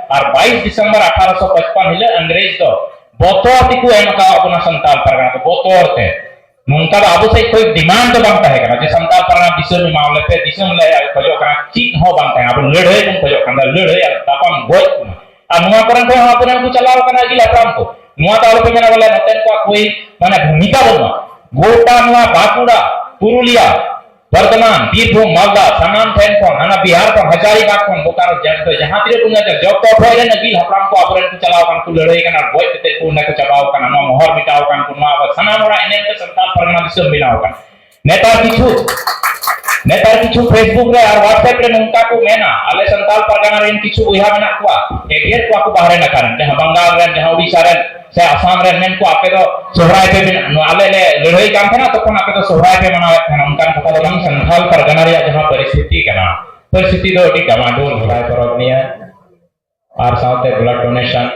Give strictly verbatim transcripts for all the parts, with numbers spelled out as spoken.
ᱟᱨ ᱵᱟᱭᱤᱥ ᱰᱤᱥᱮᱢᱵᱚᱨ ᱟᱴᱷᱟᱨᱚᱥᱚ ᱯᱟᱸᱪᱯᱟᱱᱱᱚ ᱦᱤᱞᱳᱜ ᱤᱝᱨᱮᱡᱽ ᱫᱚ ᱵᱚᱛᱚᱨ ᱛᱮᱠᱚ ᱮᱢ ᱟᱠᱟᱫ ᱵᱚᱱᱟ ᱥᱟᱱᱛᱟᱲ ᱯᱟᱨᱜᱟᱱᱟ ᱫᱚ, ᱵᱚᱛᱚᱨ ᱛᱮ᱾ ᱱᱚᱝᱠᱟ ᱫᱚ ᱟᱵᱚ ᱥᱮᱫ ᱠᱷᱚᱱ ᱰᱤᱢᱟᱱᱰ ᱫᱚ ᱵᱟᱝ ᱛᱟᱦᱮᱸ ᱠᱟᱱᱟ ᱡᱮ ᱥᱟᱱᱛᱟᱲ ᱯᱟᱨᱜᱟᱱᱟ ᱫᱤᱥᱚᱢ ᱮᱢᱟᱣ ᱞᱮᱯᱮ, ᱫᱤᱥᱚᱢ ᱞᱮ ᱠᱷᱚᱡᱚᱜ ᱠᱟᱱᱟ, ᱪᱮᱫ ᱦᱚᱸ ᱵᱟᱝ ᱛᱟᱦᱮᱸ ᱠᱟᱱᱟ᱾ ᱟᱵᱚ ᱞᱟᱹᱲᱦᱟᱹᱭ ᱵᱚᱱ ᱠᱷᱚᱡᱚᱜ ᱠᱟᱱᱟ, ᱞᱟᱹᱲᱦᱟᱹᱭ ᱟᱨ ᱛᱟᱯᱟᱢ ᱜᱚᱡ ᱠᱚ᱾ ᱟᱨ ᱱᱚᱣᱟ ᱠᱚᱨᱮᱱ ᱠᱷᱚᱱ ᱦᱚᱸ ᱟᱵᱚᱨᱮᱱ ᱠᱚ ᱪᱟᱞᱟᱣ ᱠᱟᱱᱟ ᱟᱹᱜᱤᱞ ᱦᱟᱯᱲᱟᱢ ᱠᱚ᱾ ᱱᱚᱣᱟ ᱫᱚ ᱟᱞᱚᱯᱮ ᱢᱮᱱᱟ ᱵᱚᱞᱮ ᱱᱚᱛᱮᱱ ᱠᱚᱣᱟᱜ ᱠᱳᱭ ᱢᱟᱱᱮ ᱵᱷᱩᱢᱤᱠᱟ ᱵᱟᱹᱱᱩᱜᱼᱟ᱾ ᱜᱚᱴᱟ ᱱᱚᱣᱟ ᱵᱟᱸᱠᱩᱲᱟ, ᱯᱩᱨᱩᱞᱤᱭᱟ, ᱵᱚᱨᱫᱷᱚᱢᱟᱱ, ᱵᱤᱨᱵᱷᱩᱢ, ᱢᱟᱞᱫᱟ, ᱥᱟᱱᱟᱢ ᱴᱷᱮᱱ ᱠᱷᱚᱱ, ᱦᱟᱱᱟ ᱵᱤᱦᱟᱨ ᱠᱷᱚᱱ, ᱦᱟᱡᱟᱨᱤᱵᱟᱜᱽ ᱠᱷᱚᱱ, ᱵᱳᱠᱟᱨᱳ, ᱡᱟᱦᱟᱸ ᱛᱤᱱᱟᱹᱜ ᱠᱚ ᱧᱮᱞ ᱡᱚᱛᱚ ᱴᱷᱮᱱ ᱨᱮᱱ ᱟᱹᱜᱤᱞ ᱦᱟᱯᱲᱟᱢ ᱠᱚ ᱟᱵᱚᱨᱮᱱ ᱠᱚ ᱪᱟᱞᱟᱣ ᱠᱟᱱ ᱠᱚ, ᱞᱟᱹᱲᱦᱟᱹᱭ ᱠᱟᱱᱟ, ᱜᱚᱡ ᱠᱟᱛᱮ ᱠᱚ ᱚᱸᱰᱮ ᱠᱚ ᱪᱟᱵᱟᱣ ᱠᱟᱱᱟ᱾ ᱱᱚᱣᱟ ᱢᱚᱦᱚᱨ ᱢᱮᱴᱟᱣ ᱠᱟᱱ ᱠᱚ, ᱱᱚᱣᱟ ᱟᱵᱚ ᱥᱟᱱᱟᱢ ᱦᱚᱲᱟᱜ ᱮᱱᱮᱢ ᱛᱮ ᱥᱟᱱᱛᱟᱲ ᱯᱟᱨᱜᱟᱱᱟ ᱫᱤᱥᱚᱢ ᱵᱮᱱᱟᱣ ᱠᱟᱱᱟ᱾ ᱱᱮᱛᱟᱨ ᱠᱤᱪᱷᱩ, ᱱᱮᱛᱟᱨ ᱠᱤᱪᱷᱩ Facebook ᱨᱮ ᱟᱨ WhatsApp ᱨᱮ ᱱᱚᱝᱠᱟ ᱠᱚ ᱢᱮᱱᱟ, ᱟᱞᱮ ᱥᱟᱱᱛᱟᱲ ᱯᱟᱨᱜᱟᱱᱟ ᱨᱮᱱ ᱠᱤᱪᱷᱩ ᱵᱚᱭᱦᱟ ᱢᱮᱱᱟᱜ ᱠᱚᱣᱟ, ᱮᱜᱮᱨ ᱠᱚᱣᱟ ᱠᱚ ᱵᱟᱦᱨᱮ ᱱᱟᱠᱷᱟ ᱨᱮᱱ, ᱡᱟᱦᱟᱸ ᱵᱟᱝᱜᱟᱞ ᱨᱮᱱ, ᱡᱟᱦᱟᱸ ᱩᱲᱤᱥᱥᱟ ᱨᱮᱱ, ᱥᱮ ᱟᱥᱟᱢ ᱨᱮᱱ, ᱢᱮᱱ ᱠᱚ ᱟᱯᱮ ᱫᱚ ᱥᱚᱦᱨᱟᱭ ᱯᱮ ᱢᱮᱱᱟ, ᱱᱚᱣᱟ ᱟᱞᱮ ᱞᱮ ᱞᱟᱹᱲᱦᱟᱹᱭ ᱠᱟᱱ ᱛᱟᱦᱮᱱᱟ, ᱛᱚᱠᱷᱚᱱ ᱟᱯᱮ ᱫᱚ ᱥᱚᱦᱨᱟᱭ ᱯᱮ ᱢᱟᱱᱟᱣᱮᱫ ᱛᱟᱦᱮᱱᱟ, ᱚᱱᱠᱟᱱ ᱠᱟᱛᱷᱟ ᱫᱚ ᱵᱟᱝ᱾ ᱥᱟᱱᱛᱟᱲ ᱯᱟᱨᱜᱟᱱᱟ ᱨᱮᱭᱟᱜ ᱡᱟᱦᱟᱸ ᱯᱚᱨᱤᱥᱛᱷᱤᱛᱤ ᱠᱟᱱᱟ, ᱯᱚᱨᱤᱥᱛᱷᱤᱛᱤ ᱫᱚ ᱟᱹᱰᱤ ᱰᱟᱢᱟᱰᱳᱞ᱾ ᱥᱚᱦᱨᱟᱭ ᱯᱚᱨᱚᱵᱽ ᱱᱤᱭᱟᱹ ᱟᱨ ᱥᱟᱶᱛᱮ ᱵᱞᱟᱰ ᱰᱳᱱᱮᱥᱚᱱ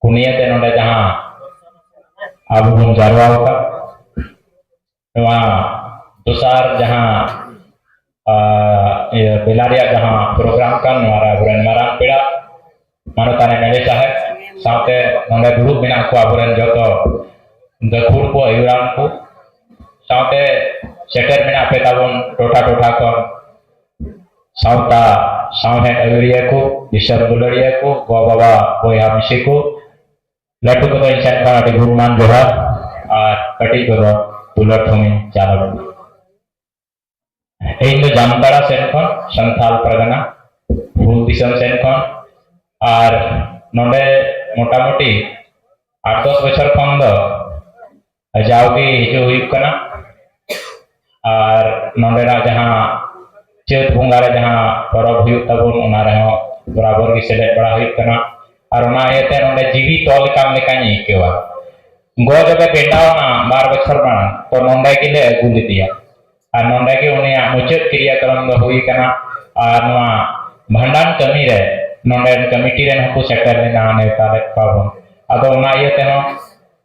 ᱠᱚ ᱱᱤᱭᱟᱹᱛᱮ ᱱᱚᱰᱮ ᱡᱟᱦᱟᱸ ᱟᱵᱚ ᱵᱚᱱ ᱡᱟᱨᱣᱟ ᱟᱠᱟᱫ, ᱱᱚᱣᱟ ᱫᱚᱥᱟᱨ ᱡᱟᱦᱟᱸ, ᱟ, ᱤᱭᱟᱹ, ᱵᱮᱞᱟ ᱨᱮᱭᱟᱜ ᱡᱟᱦᱟᱸ ᱯᱨᱳᱜᱨᱟᱢ ᱠᱟᱱ, ᱱᱚᱣᱟ ᱨᱮ ᱟᱵᱚᱨᱮᱱ ᱢᱟᱨᱟᱝ ᱯᱮᱲᱟ ᱢᱟᱱᱚᱛᱟᱱ MLA ᱥᱟᱦᱮᱵᱽ ᱥᱟᱶᱛᱮ ᱱᱚᱰᱮ ᱫᱩᱲᱩᱵ ᱢᱮᱱᱟᱜ ᱠᱚᱣᱟ ᱟᱵᱚᱨᱮᱱ ᱡᱚᱛᱚ ᱜᱟᱹᱠᱷᱩᱲ ᱠᱚ, ᱟᱹᱭᱩᱨᱟᱱ ᱠᱚ, ᱥᱟᱶᱛᱮ ᱥᱮᱴᱮᱨ ᱢᱮᱱᱟᱜ ᱯᱮ ᱛᱟᱵᱚᱱ ᱴᱚᱴᱷᱟ ᱴᱚᱴᱷᱟ ᱠᱷᱚᱱ ᱥᱟᱶᱛᱟ ᱥᱟᱶᱦᱮᱫ ᱟᱹᱭᱩᱨᱤᱭᱟᱹ ᱠᱚ, ᱫᱤᱥᱚᱢ ᱫᱩᱞᱟᱹᱲᱤᱭᱟᱹ ᱠᱚ, ᱜᱚ ᱵᱟᱵᱟ ᱵᱚᱭᱦᱟ ᱢᱤᱥᱤ ᱠᱚ, ᱞᱟᱹᱴᱩ ᱠᱚᱫᱚ ᱤᱧ ᱥᱮᱱ ᱠᱷᱚᱱ ᱟᱹᱰᱤ ᱜᱩᱱᱢᱟᱱ ᱡᱚᱦᱟᱨ ᱟᱨ ᱠᱟᱹᱴᱤᱡ ᱠᱚᱫᱚ ᱫᱩᱞᱟᱹᱲ ᱛᱷᱩᱢᱤᱧ ᱪᱟᱞ ᱟᱵᱚᱱᱟ᱾ ᱤᱧ ᱫᱚ ᱡᱟᱢᱛᱟᱲᱟ ᱥᱮᱱ ᱠᱷᱚᱱ, ᱥᱟᱱᱛᱟᱞ ᱯᱟᱨᱜᱟᱱᱟ, ᱦᱩᱞ ᱫᱤᱥᱚᱢ ᱥᱮᱱ ᱠᱷᱚᱱ, ᱟᱨ ᱱᱚᱰᱮ ᱢᱚᱴᱟᱢᱩᱴᱤ ᱟᱴ ᱫᱚᱥ ᱵᱚᱪᱷᱚᱨ ᱠᱷᱚᱱ ᱫᱚ ᱡᱟᱣᱜᱮ ᱦᱤᱡᱩᱜ ᱦᱩᱭᱩᱜ ᱠᱟᱱᱟ᱾ ᱟᱨ ᱱᱚᱰᱮᱱᱟᱜ ᱡᱟᱦᱟᱸ ᱪᱟᱹᱛ ᱵᱚᱸᱜᱟ ᱨᱮ ᱡᱟᱦᱟᱸ ᱯᱚᱨᱚᱵᱽ ᱦᱩᱭᱩᱜ ᱛᱟᱵᱚᱱ, ᱚᱱᱟ ᱨᱮᱦᱚᱸ ᱵᱚᱨᱟᱵᱚᱨ ᱜᱮ ᱥᱮᱞᱮᱫ ᱵᱟᱲᱟ ᱦᱩᱭᱩᱜ ᱠᱟᱱᱟ᱾ ᱟᱨ ᱚᱱᱟ ᱤᱭᱟᱹᱛᱮ ᱱᱚᱰᱮ ᱡᱤᱣᱤ ᱛᱚᱞ ᱠᱟᱱ ᱞᱮᱠᱟᱧ ᱟᱹᱭᱠᱟᱹᱣᱟ᱾ ᱜᱚ ᱡᱚᱵᱮ ᱵᱮᱸᱰᱟᱣ ᱮᱱᱟ ᱵᱟᱨ ᱵᱚᱪᱷᱚᱨ ᱢᱟᱲᱟᱝ, ᱛᱚ ᱱᱚᱰᱮ ᱜᱮᱞᱮ ᱟᱹᱜᱩ ᱞᱮᱫᱮᱭᱟ᱾ ᱟᱨ ᱱᱚᱰᱮ ᱜᱮ ᱩᱱᱤᱭᱟᱜ ᱢᱩᱪᱟᱹᱫ ᱠᱨᱤᱭᱟᱠᱨᱚᱢ ᱫᱚ ᱦᱩᱭ ᱠᱟᱱᱟ᱾ ᱟᱨ ᱱᱚᱣᱟ ᱵᱷᱟᱸᱰᱟᱱ ᱠᱟᱹᱢᱤ ᱨᱮ ᱱᱚᱰᱮᱱ ᱠᱚᱢᱤᱴᱤ ᱨᱮᱱ ᱦᱚᱸᱠᱚ ᱥᱮᱴᱮᱨ ᱞᱮᱱᱟ, ᱱᱮᱣᱛᱟ ᱞᱮᱫ ᱠᱚᱣᱟ ᱵᱚᱱ᱾ ᱟᱫᱚ ᱚᱱᱟ ᱤᱭᱟᱹ ᱛᱮᱦᱚᱸ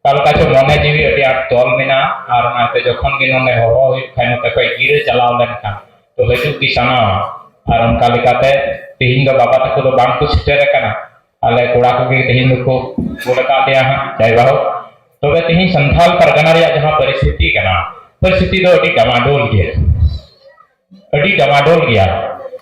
ᱚᱠᱟ ᱞᱮᱠᱟ ᱪᱚ ᱢᱚᱱᱮ ᱡᱤᱣᱤ ᱟᱹᱰᱤ ᱟᱸᱴ ᱛᱚᱞ ᱢᱮᱱᱟᱜᱼᱟ᱾ ᱟᱨ ᱚᱱᱟᱛᱮ ᱡᱚᱠᱷᱚᱱ ᱜᱮ ᱱᱚᱰᱮ ᱦᱚᱦᱚ ᱦᱩᱭᱩᱜ ᱠᱷᱟᱱ, ᱱᱚᱛᱮ ᱠᱷᱚᱱ ᱜᱤᱨᱟᱹ ᱪᱟᱞᱟᱣ ᱞᱮᱱᱠᱷᱟᱱ ᱛᱚ ᱦᱤᱡᱩᱜ ᱜᱮ ᱥᱟᱱᱟᱣᱟ᱾ ᱟᱨ ᱚᱱᱠᱟ ᱞᱮᱠᱟᱛᱮ ᱛᱮᱦᱮᱧ ᱫᱚ ᱵᱟᱵᱟ ᱛᱟᱠᱚ ᱫᱚ ᱵᱟᱝ ᱠᱚ ᱥᱮᱴᱮᱨ ᱟᱠᱟᱱᱟ᱾ ᱟᱞᱮ ᱠᱚᱲᱟ ᱠᱚᱜᱮ ᱛᱮᱦᱮᱧ ᱫᱚᱠᱚ ᱜᱚᱞ ᱟᱠᱟᱫ ᱞᱮᱭᱟ ᱦᱟᱸᱜ, ᱡᱟᱭ ᱵᱟᱦᱳᱠ᱾ ᱛᱚᱵᱮ ᱛᱮᱦᱮᱧ ᱥᱟᱱᱛᱟᱞ ᱯᱟᱨᱜᱟᱱᱟ ᱨᱮᱭᱟᱜ ᱡᱟᱦᱟᱸ ᱯᱚᱨᱤᱥᱛᱷᱤᱛᱤ ᱠᱟᱱᱟ, ᱯᱚᱨᱤᱥᱛᱷᱤᱛᱤ ᱫᱚ ᱟᱹᱰᱤ ᱰᱟᱢᱟᱰᱳᱞ ᱜᱮᱭᱟ, ᱟᱹᱰᱤ ᱰᱟᱢᱟᱰᱳᱞ ᱜᱮᱭᱟ᱾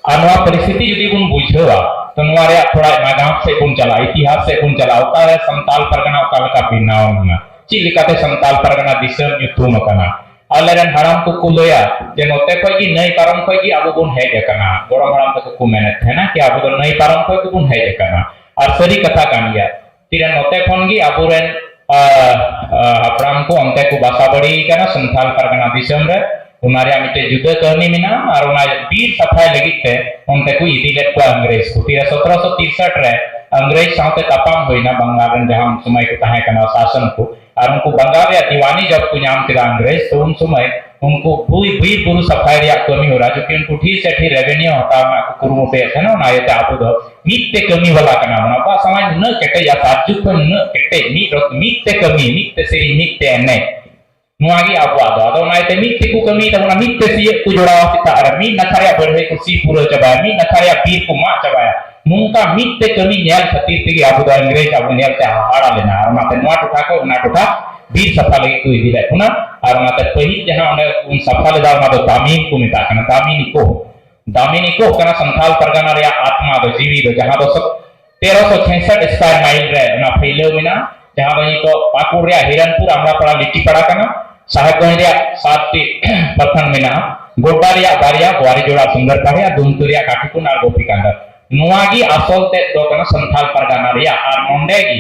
ᱟᱨ ᱱᱚᱣᱟ ᱯᱚᱨᱤᱥᱛᱷᱤᱛᱤ ᱡᱩᱫᱤ ᱵᱚᱱ ᱵᱩᱡᱷᱟᱹᱣᱟ, ᱛᱚ ᱱᱚᱣᱟ ᱨᱮᱭᱟᱜ ᱛᱷᱚᱲᱟ ᱱᱟᱜᱟᱢ ᱥᱮᱫ ᱵᱚᱱ ᱪᱟᱞᱟᱜᱼᱟ, ᱤᱛᱤᱦᱟᱥ ᱥᱮᱫ ᱵᱚᱱ ᱪᱟᱞᱟᱜᱼᱟ, ᱚᱠᱟᱨᱮ ᱥᱟᱱᱛᱟᱞ ᱯᱟᱨᱜᱟᱱᱟ ᱚᱠᱟ ᱞᱮᱠᱟ ᱵᱮᱱᱟᱣ ᱞᱮᱱᱟ, ᱪᱮᱫ ᱞᱮᱠᱟᱛᱮ ᱥᱟᱱᱛᱟᱞ ᱯᱟᱨᱜᱟᱱᱟ ᱫᱤᱥᱚᱢ ᱧᱩᱛᱩᱢ ᱟᱠᱟᱱᱟ᱾ ᱟᱞᱮᱨᱮᱱ ᱦᱟᱲᱟᱢ ᱠᱚᱠᱚ ᱞᱟᱹᱭᱟ ᱡᱮ ᱱᱚᱛᱮ ᱠᱷᱚᱡ ᱜᱮ, ᱱᱟᱹᱭ ᱯᱟᱨᱚᱢ ᱠᱷᱚᱡ ᱜᱮ ᱟᱵᱚ ᱵᱚᱱ ᱦᱮᱡ ᱟᱠᱟᱱᱟ᱾ ᱜᱚᱲᱚᱢ ᱦᱟᱲᱟᱢ ᱛᱟᱠᱚ ᱠᱚ ᱢᱮᱱᱮᱫ ᱛᱟᱦᱮᱱᱟ ᱠᱤ ᱟᱵᱚ ᱫᱚ ᱱᱟᱹᱭ ᱯᱟᱨᱚᱢ ᱠᱷᱚᱡ ᱜᱮᱵᱚᱱ ᱦᱮᱡ ᱟᱠᱟᱱᱟ᱾ ᱟᱨ ᱥᱟᱹᱨᱤ ᱠᱟᱛᱷᱟ ᱠᱟᱱ ᱜᱮᱭᱟ, ᱛᱤᱨᱮ ᱱᱚᱛᱮ ᱠᱷᱚᱱ ᱜᱮ ᱟᱵᱚᱨᱮᱱ, ᱟ, ᱟ, ᱦᱟᱯᱲᱟᱢ ᱠᱚ ᱚᱱᱛᱮ ᱠᱚ ᱵᱟᱥᱟ ᱵᱟᱹᱲᱤ ᱟᱠᱟᱱᱟ ᱥᱟᱱᱛᱟᱞ ᱯᱟᱨᱜᱟᱱᱟ ᱫᱤᱥᱚᱢ ᱨᱮ᱾ ᱚᱱᱟ ᱨᱮᱭᱟᱜ ᱢᱤᱫᱴᱮᱡ ᱡᱩᱫᱟᱹ ᱠᱟᱹᱦᱱᱤ ᱢᱮᱱᱟᱜᱼᱟ᱾ ᱟᱨ ᱚᱱᱟ ᱵᱤᱨ ᱥᱟᱯᱷᱟᱭ ᱞᱟᱹᱜᱤᱫ ᱛᱮ ᱚᱱᱛᱮ ᱠᱚ ᱤᱫᱤ ᱞᱮᱫ ᱠᱚᱣᱟ ᱤᱝᱨᱮᱡᱽ ᱠᱚ᱾ ᱛᱤᱨᱮ ᱥᱚᱛᱨᱚᱥᱚ ᱛᱤᱨᱥᱟᱴ ᱨᱮ ᱤᱝᱨᱮᱡᱽ ᱥᱟᱶᱛᱮ ᱛᱟᱯᱟᱢ ᱦᱩᱭᱱᱟ, ᱵᱟᱝᱞᱟ ᱨᱮᱱ ᱡᱟᱦᱟᱸ ᱩᱱ ᱥᱚᱢᱚᱭ ᱠᱚ ᱛᱟᱦᱮᱸ ᱠᱟᱱᱟ ᱥᱟᱥᱚᱱ ᱠᱚ, ᱟᱨ ᱩᱱᱠᱩ ᱵᱟᱝᱜᱟᱞ ᱨᱮᱭᱟᱜ ᱫᱤᱣᱟᱱᱤ ᱡᱚᱵ ᱠᱚ ᱧᱟᱢ ᱠᱮᱫᱟ ᱤᱝᱨᱮᱡᱽ, ᱛᱚ ᱩᱱ ᱥᱚᱢᱚᱭ ᱩᱱᱠᱩ ᱵᱩᱭ-, ᱵᱤᱨ ᱵᱩᱨᱩ ᱥᱟᱯᱷᱟᱭ ᱨᱮᱭᱟᱜ ᱠᱟᱹᱢᱤ ᱦᱚᱨᱟ, ᱡᱩᱫᱤ ᱩᱱᱠᱩ ᱰᱷᱮᱨ ᱥᱮ ᱰᱷᱮᱨ ᱨᱮᱵᱷᱮᱱᱤᱭᱩ ᱦᱟᱛᱟᱣ ᱨᱮᱱᱟᱜ ᱠᱚ ᱠᱩᱨᱩᱢᱩᱴᱩᱭᱮᱫ ᱛᱟᱦᱮᱱᱟ, ᱚᱱᱟ ᱤᱭᱟᱹᱛᱮ ᱟᱵᱚ ᱫᱚ ᱢᱤᱫ ᱛᱮ ᱠᱟᱹᱢᱤ ᱵᱟᱞᱟ ᱠᱟᱱᱟ ᱵᱚᱱ᱾ ᱟᱵᱚᱣᱟᱜ ᱥᱚᱢᱟᱡᱽ ᱱᱩᱱᱟᱹᱜ ᱠᱮᱴᱮᱡᱟ, ᱥᱟᱨᱡᱩᱜᱽ ᱠᱷᱚᱱ ᱱᱩᱱᱟᱹᱜ ᱠᱮᱴᱮᱡ, ᱢᱤᱫ ᱨᱚ-, ᱢᱤᱫ ᱛᱮ ᱠᱟᱹᱢᱤ, ᱢᱤᱫ ᱛᱮ ᱥᱮᱨᱮᱧ, ᱢᱤᱫ ᱛᱮ ᱮᱱᱮᱡ, ᱱᱚᱣᱟ ᱜᱮ ᱟᱵᱚᱣᱟᱜ ᱫᱚ᱾ ᱟᱫᱚ ᱚᱱᱟ ᱤᱭᱟᱹᱛᱮ ᱢᱤᱫ ᱛᱮᱠᱚ ᱠᱟᱹᱢᱤᱭ ᱛᱟᱵᱚᱱᱟ, ᱢᱤᱫ ᱛᱮ ᱥᱤᱭᱳᱜ ᱠᱚ ᱡᱚᱲᱟᱣᱟ ᱥᱮᱛᱟᱜ ᱨᱮ, ᱢᱤᱫ ᱱᱟᱠᱷᱟ ᱨᱮᱭᱟᱜ ᱵᱟᱹᱲᱦᱟᱹᱭ ᱠᱚ ᱥᱤ ᱯᱩᱨᱟᱹᱣ ᱪᱟᱵᱟᱭᱟ, ᱢᱤᱫ ᱱᱟᱠᱷᱟ ᱨᱮᱭᱟᱜ ᱵᱤᱨ ᱠᱚ ᱢᱟᱜ ᱪᱟᱵᱟᱭᱟ᱾ ᱱᱚᱝᱠᱟ ᱢᱤᱫ ᱛᱮ ᱠᱟᱹᱢᱤ ᱧᱮᱞ ᱠᱷᱟᱹᱛᱤᱨ ᱛᱮᱜᱮ ᱟᱵᱚ ᱫᱚ ᱤᱝᱨᱮᱡᱽ ᱟᱵᱚ ᱧᱮᱞᱛᱮ ᱦᱟᱦᱟᱲᱟ ᱞᱮᱱᱟ, ᱟᱨ ᱚᱱᱟᱛᱮ ᱱᱚᱣᱟ ᱴᱚᱴᱷᱟ ᱠᱷᱚᱱ ᱚᱱᱟ ᱴᱚᱴᱷᱟ ᱵᱤᱨ ᱥᱟᱯᱷᱟ ᱞᱟᱹᱜᱤᱫ ᱠᱚ ᱤᱫᱤ ᱞᱮᱫ ᱵᱚᱱᱟ᱾ ᱟᱨ ᱚᱱᱟᱛᱮ ᱯᱟᱹᱦᱤᱞ ᱡᱟᱦᱟᱸ ᱚᱸᱰᱮ ᱵᱚᱱ ᱥᱟᱯᱷᱟ ᱞᱮᱫᱟ, ᱚᱱᱟ ᱫᱚ ᱫᱟᱢᱤᱱ ᱠᱚ ᱢᱮᱛᱟᱜ ᱠᱟᱱᱟ, ᱫᱟᱢᱤᱱ ᱤᱠᱳ᱾ ᱫᱟᱢᱤᱱ ᱤᱠᱳ ᱠᱟᱱᱟ ᱥᱟᱱᱛᱟᱞ ᱯᱟᱨᱜᱟᱱᱟ ᱨᱮᱭᱟᱜ ᱟᱛᱢᱟ ᱫᱚ, ᱡᱤᱣᱤ ᱫᱚ, ᱡᱟᱦᱟᱸ ᱫᱚ ᱥᱚ-, ᱛᱮᱨᱚᱥᱚ ᱪᱷᱮᱥᱴ square mile ᱨᱮ ᱚᱱᱟ ᱯᱷᱟᱹᱭᱞᱟᱹᱣ ᱢᱮᱱᱟᱜᱼᱟ, ᱡᱟᱦᱟᱸ ᱫᱚ ᱱᱤᱛᱚᱜ ᱯᱟᱹᱠᱩᱲ ᱨᱮᱭᱟᱜ ᱦᱤᱨᱚᱱᱯᱩᱨ, ᱟᱢᱲᱟᱯᱟᱲᱟ, ᱞᱤᱴᱤᱯᱟᱲᱟ ᱠᱟᱱᱟ, ᱥᱟᱦᱮᱵᱽᱜᱚᱸᱡᱽ ᱨᱮᱭᱟᱜ ᱥᱟᱛᱴᱤ ᱯᱨᱚᱠᱷᱚᱸᱰ ᱢᱮᱱᱟᱜᱼᱟ, ᱜᱳᱰᱰᱟ ᱨᱮᱭᱟᱜ ᱵᱟᱨᱭᱟ, ᱵᱳᱣᱟᱨᱤᱡᱳᱲᱟ, ᱥᱩᱱᱫᱚᱨᱯᱟᱲᱤ, ᱟᱨ ᱫᱩᱢᱠᱟᱹ ᱨᱮᱭᱟᱜ ᱠᱟᱴᱷᱤᱠᱩᱱ ᱟᱨ ᱜᱳᱯᱤᱠᱟᱱᱫᱟ᱾ ᱱᱚᱣᱟ ᱜᱮ ᱟᱥᱚᱞ ᱛᱮᱫ ᱫᱚ ᱠᱟᱱᱟ ᱥᱟᱱᱛᱟᱞ ᱯᱟᱨᱜᱟᱱᱟ ᱨᱮᱭᱟᱜ᱾ ᱟᱨ ᱱᱚᱸᱰᱮ ᱜᱮ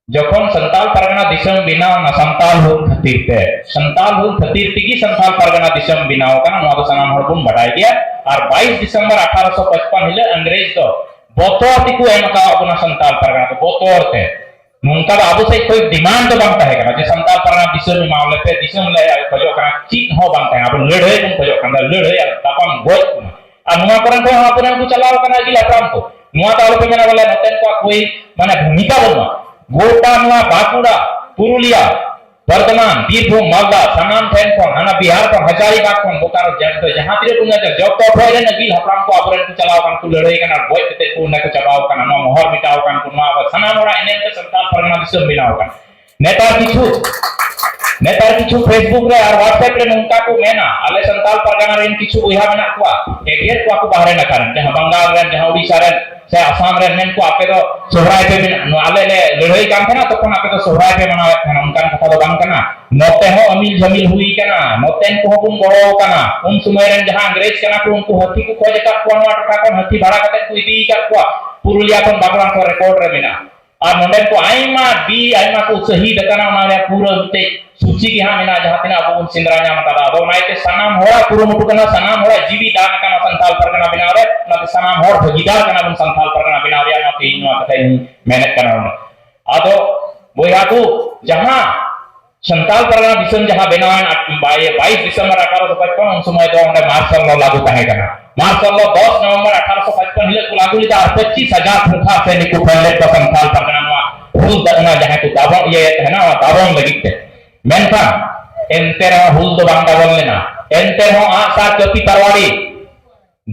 ᱡᱚᱠᱷᱚᱱ ᱥᱟᱱᱛᱟᱞ ᱯᱟᱨᱜᱟᱱᱟ ᱫᱤᱥᱚᱢ ᱵᱮᱱᱟᱣ ᱮᱱᱟ ᱥᱟᱱᱛᱟᱞ ᱦᱩᱞ ᱠᱷᱟᱹᱛᱤᱨ ᱛᱮ, ᱥᱟᱱᱛᱟᱞ ᱦᱩᱞ ᱠᱷᱟᱹᱛᱤᱨ ᱛᱮᱜᱮ ᱥᱟᱱᱛᱟᱞ ᱯᱟᱨᱜᱟᱱᱟ ᱫᱤᱥᱚᱢ ᱵᱮᱱᱟᱣ ᱟᱠᱟᱱᱟ, ᱱᱚᱣᱟ ᱫᱚ ᱥᱟᱱᱟᱢ ᱦᱚᱲ ᱵᱚᱱ ᱵᱟᱰᱟᱭ ᱜᱮᱭᱟ᱾ ᱟᱨ ᱵᱟᱭᱤᱥ ᱰᱤᱥᱮᱢᱵᱚᱨ ᱟᱴᱷᱟᱨᱚᱥᱚ ᱯᱟᱸᱪᱯᱟᱱᱱ ᱦᱤᱞᱳᱜ ᱤᱝᱨᱮᱡᱽ ᱫᱚ ᱵᱚᱛᱚᱨ ᱛᱮᱠᱚ ᱮᱢ ᱟᱠᱟᱣᱟᱫ ᱵᱚᱱᱟ ᱥᱟᱱᱛᱟᱞ ᱯᱟᱨᱜᱟᱱᱟ ᱫᱚ, ᱵᱚᱛᱚᱨ ᱛᱮ᱾ ᱱᱚᱝᱠᱟ ᱫᱚ ᱟᱵᱚ ᱥᱮᱫ ᱠᱷᱚᱱ ᱰᱤᱢᱟᱱᱰ ᱫᱚ ᱵᱟᱝ ᱛᱟᱦᱮᱸ ᱠᱟᱱᱟ ᱡᱮ ᱥᱟᱱᱛᱟᱞ ᱯᱟᱨᱜᱟᱱᱟ ᱫᱤᱥᱚᱢ ᱮᱢᱟᱣ ᱞᱮᱯᱮ, ᱫᱤᱥᱚᱢ ᱞᱮ ᱠᱷᱚᱡᱚᱜ ᱠᱟᱱᱟ, ᱪᱮᱫ ᱦᱚᱸ ᱵᱟᱝ ᱛᱟᱦᱮᱸ ᱠᱟᱱᱟ᱾ ᱟᱵᱚ ᱞᱟᱹᱲᱦᱟᱹᱭ ᱵᱚᱱ ᱠᱷᱚᱡᱚᱜ ᱠᱟᱱᱟ, ᱞᱟᱹᱲᱦᱟᱹᱭ ᱟᱨ ᱛᱟᱯᱟᱢ ᱜᱚᱡ ᱠᱟᱱᱟ᱾ ᱟᱨ ᱱᱚᱣᱟ ᱠᱚᱨᱮᱱ ᱠᱷᱚᱱ ᱦᱚᱸ ᱟᱵᱚᱨᱮᱱ ᱠᱚ ᱪᱟᱞᱟᱣ ᱠᱟᱱᱟ ᱟᱹᱜᱤᱞ ᱦᱟᱯᱲᱟᱢ ᱠᱚ᱾ ᱱᱚᱣᱟ ᱫᱚ ᱟᱞᱚᱯᱮ ᱢᱮᱱᱟ ᱵᱚᱞᱮ ᱱᱚᱛᱮᱱ ᱠᱚᱣᱟᱜ ᱠᱳᱭ ᱢᱟᱱᱮ ᱵᱷᱩᱢᱤᱠᱟ ᱵᱟᱹᱱᱩᱜᱼᱟ᱾ ᱜᱚᱴᱟ ᱱᱚᱣᱟ ᱵᱟᱸᱠᱩᱲᱟ, ᱯᱩᱨᱩᱞᱤᱭᱟ, ᱵᱚᱨᱫᱷᱚᱢᱟᱱ, ᱵᱤᱨᱵᱷᱩᱢ, ᱢᱟᱞᱫᱟ, ᱥᱟᱱᱟᱢ ᱴᱷᱮᱱ ᱠᱷᱚᱱ, ᱦᱟᱱᱟ ᱵᱤᱦᱟᱨ ᱠᱷᱚᱱ, ᱦᱟᱡᱟᱨᱤᱵᱟᱜᱽ ᱠᱷᱚᱱ, ᱵᱳᱠᱟᱨᱳ, ᱡᱟᱦᱟᱸ ᱛᱤᱱᱟᱹᱜ ᱠᱚ ᱢᱮᱱᱟᱜ ᱠᱚᱣᱟ, ᱡᱚᱛᱚ ᱴᱷᱮᱱ ᱨᱮᱱ ᱟᱹᱜᱤᱞ ᱦᱟᱯᱲᱟᱢ ᱠᱚ ᱟᱵᱚᱨᱮᱱ ᱠᱚ ᱪᱟᱞᱟᱣ ᱟᱠᱟᱱ, ᱠᱚ ᱞᱟᱹᱲᱦᱟᱹᱭ ᱠᱟᱱᱟ, ᱜᱚᱡ ᱠᱟᱛᱮ ᱠᱚ ᱚᱸᱰᱮ ᱠᱚ ᱪᱟᱵᱟᱣ ᱟᱠᱟᱱᱟ, ᱱᱚᱣᱟ ᱢᱚᱦᱚᱨ ᱢᱮᱴᱟᱣ ᱟᱠᱟᱱ ᱠᱚ, ᱱᱚᱣᱟ ᱟᱵᱚ ᱥᱟᱱᱟᱢ ᱦᱚᱲᱟᱜ ᱮᱱᱮᱢ ᱛᱮ ᱥᱟᱱᱛᱟᱲ ᱯᱟᱨᱜᱟᱱᱟ ᱫᱤᱥᱚᱢ ᱵᱮᱱᱟᱣ ᱟᱠᱟᱱᱟ᱾ ᱱᱮᱛᱟᱨ ᱠᱤᱪᱷᱩ, ᱱᱮᱛᱟᱨ ᱠᱤᱪᱷᱩ Facebook ᱨᱮ ᱟᱨ WhatsApp ᱨᱮ ᱱᱚᱝᱠᱟ ᱠᱚ ᱢᱮᱱᱟ, ᱟᱞᱮ ᱥᱟᱱᱛᱟᱲ ᱯᱟᱨᱜᱟᱱᱟ ᱨᱮᱱ ᱠᱤᱪᱷᱩ ᱵᱚᱭᱦᱟ ᱢᱮᱱᱟᱜ ᱠᱚᱣᱟ, ᱮᱜᱮᱨ ᱠᱚᱣᱟ ᱠᱚ ᱵᱟᱦᱨᱮ ᱱᱟᱠᱷᱟ ᱨᱮᱱ, ᱡᱟᱦᱟᱸ ᱵᱟᱝᱜᱟᱞ ᱨᱮᱱ, ᱡᱟᱦᱟᱸ ᱩᱲᱤᱥᱥᱟ ᱨᱮᱱ, ᱥᱮ ᱟᱥᱟᱢ ᱨᱮᱱ, ᱢᱮᱱ ᱠᱚ ᱟᱯᱮ ᱫᱚ ᱥᱚᱦᱨᱟᱭ ᱯᱮ ᱢᱮᱱᱟ-, ᱱᱚᱣᱟ ᱟᱞᱮ ᱞᱮ ᱞᱟᱹᱲᱦᱟᱹᱭ ᱠᱟᱱ ᱛᱟᱦᱮᱱᱟ, ᱛᱚᱠᱷᱚᱱ ᱟᱯᱮ ᱫᱚ ᱥᱚᱦᱨᱟᱭ ᱯᱮ ᱢᱟᱱᱟᱣᱮᱫ ᱛᱟᱦᱮᱱᱟ, ᱚᱱᱠᱟᱱ ᱠᱟᱛᱷᱟ ᱫᱚ ᱵᱟᱝ ᱠᱟᱱᱟ᱾ ᱱᱚᱛᱮ ᱦᱚᱸ ᱟᱹᱢᱤᱞ ᱡᱷᱟᱹᱢᱤᱞ ᱦᱩᱭ ᱠᱟᱱᱟ, ᱱᱚᱛᱮᱱ ᱠᱚᱦᱚᱸ ᱵᱚᱱ ᱜᱚᱲᱚ ᱟᱠᱟᱱᱟ᱾ ᱩᱱ ᱥᱚᱢᱚᱭ ᱨᱮᱱ ᱡᱟᱦᱟᱸ ᱤᱝᱨᱮᱡᱽ ᱠᱟᱱᱟ ᱠᱚ, ᱩᱱᱠᱩ ᱦᱟᱹᱛᱤ ᱠᱚ ᱠᱷᱚᱡ ᱟᱠᱟᱫ ᱠᱚᱣᱟ, ᱱᱚᱣᱟ ᱴᱚᱴᱷᱟ ᱠᱷᱚᱱ ᱦᱟᱹᱛᱤ ᱵᱷᱟᱲᱟ ᱠᱟᱛᱮ ᱠᱚ ᱤᱫᱤ ᱟᱠᱟᱫ ᱠᱚᱣᱟ, ᱯᱩᱨᱩᱞᱤᱭᱟ ᱠᱷᱚᱱ ᱵᱟᱸᱠᱩᱲᱟ ᱠᱷᱚᱱ ᱨᱮᱠᱚᱨᱰ ᱨᱮ ᱢᱮᱱᱟᱜᱼᱟ᱾ ᱟᱨ ᱱᱚᱰᱮ ᱠᱚ ᱟᱭᱢᱟ ᱵᱤ-, ᱟᱭᱢᱟ ᱠᱚ ᱥᱟᱹᱦᱤᱫ ᱟᱠᱟᱱᱟ, ᱚᱱᱟ ᱨᱮᱭᱟᱜ ᱯᱩᱨᱟᱹ ᱢᱤᱫᱴᱮᱡ ᱥᱩᱪᱤ ᱜᱮ ᱦᱟᱸᱜ ᱢᱮᱱᱟᱜᱼᱟ, ᱡᱟᱦᱟᱸ ᱛᱤᱱᱟᱹᱜ ᱟᱵᱚ ᱵᱚᱱ ᱥᱮᱸᱫᱽᱨᱟ ᱧᱟᱢ ᱟᱠᱟᱫᱟ᱾ ᱟᱫᱚ ᱚᱱᱟ ᱤᱭᱟᱹᱛᱮ ᱥᱟᱱᱟᱢ ᱦᱚᱲᱟᱜ ᱠᱩᱨᱩᱢᱩᱴᱩ ᱠᱟᱱᱟ, ᱥᱟᱱᱟᱢ ᱦᱚᱲᱟᱜ ᱡᱤᱣᱤ ᱫᱟᱱ ᱟᱠᱟᱱᱟ ᱥᱟᱱᱛᱟᱲ ᱯᱟᱨᱜᱟᱱᱟ ᱵᱮᱱᱟᱣ ᱨᱮ, ᱚᱱᱟᱛᱮ ᱥᱟᱱᱟᱢ ᱦᱚᱲ ᱵᱷᱟᱹᱜᱤᱫᱟᱨ ᱠᱟᱱᱟ ᱵᱚᱱ ᱥᱟᱱᱛᱟᱲ ᱯᱟᱨᱜᱟᱱᱟ ᱵᱮᱱᱟᱣ ᱨᱮᱭᱟᱜ, ᱚᱱᱟᱛᱮ ᱤᱧ ᱱᱚᱣᱟ ᱠᱟᱛᱷᱟᱧ ᱢᱮᱱᱮᱫ ᱠᱟᱱᱟ ᱱᱚᱰᱮ᱾ ᱟᱫᱚ ᱵᱚᱭᱦᱟ ᱠᱚ, ᱡᱟᱦᱟᱸ ᱥᱟᱱᱛᱟᱲ ᱯᱟᱨᱜᱟᱱᱟ ᱫᱤᱥᱚᱢ ᱡᱟᱦᱟᱸ ᱵᱮᱱᱟᱣᱮᱱ ᱟᱴ-, ᱵᱟᱭ-, ᱵᱟᱭᱤᱥ ᱰᱤᱥᱮᱢᱵᱚᱨ ᱟᱴᱷᱟᱨᱚᱥᱚ ᱯᱟᱸᱪᱯᱟᱱᱱᱚ, ᱩᱱ ᱥᱚᱢᱚᱭ ᱫᱚ ᱚᱸᱰᱮ ᱢᱟᱨᱥᱟᱞ ᱞᱚ ᱞᱟᱹᱜᱩ ᱛᱟᱦᱮᱸ ᱠᱟᱱᱟ᱾ ᱢᱟᱨᱥᱟᱞ ᱞᱚ ᱫᱚᱥ ᱱᱚᱵᱷᱮᱢᱵᱚᱨ ᱟᱴᱷᱟᱨᱚᱥᱚ ᱯᱟᱸᱪᱯᱟᱱᱱᱚ ᱦᱤᱞᱳᱜ ᱠᱚ ᱞᱟᱹᱜᱩ ᱞᱮᱫᱟ ᱟᱨ ᱯᱚᱸᱪᱤᱥ ᱦᱟᱡᱟᱨ ᱯᱨᱚᱛᱷᱟ ᱥᱮ ᱱᱩᱠᱩ ᱯᱷᱮᱞ ᱞᱮᱫ ᱠᱚ ᱥᱟᱱᱛᱟᱲ ᱯᱟᱨᱜᱟᱱᱟ ᱱᱚᱣᱟ ᱦᱩᱞ ᱫᱟ-, ᱚᱱᱟ ᱡᱟᱦᱟᱸ ᱠᱚ ᱫᱟᱵᱚᱱ ᱤᱭᱟᱹᱭᱮᱫ ᱛᱟᱦᱮᱱᱟ, ᱚᱱᱟ ᱫᱟᱵᱚᱱ ᱞᱟᱹᱜᱤᱫ ᱛᱮ᱾ ᱢᱮᱱᱠᱷᱟᱱ ᱮᱱᱛᱮ ᱨᱮᱦᱚᱸ ᱦᱩᱞ ᱫᱚ ᱵᱟᱝ ᱫᱟᱵᱚᱱ ᱞᱮᱱᱟ᱾ ᱮᱱᱛᱮ ᱨᱮᱦᱚᱸ ᱟᱸᱜᱼᱥᱟᱨ ᱠᱟᱹᱯᱤ ᱛᱟᱨᱣᱟᱲᱤ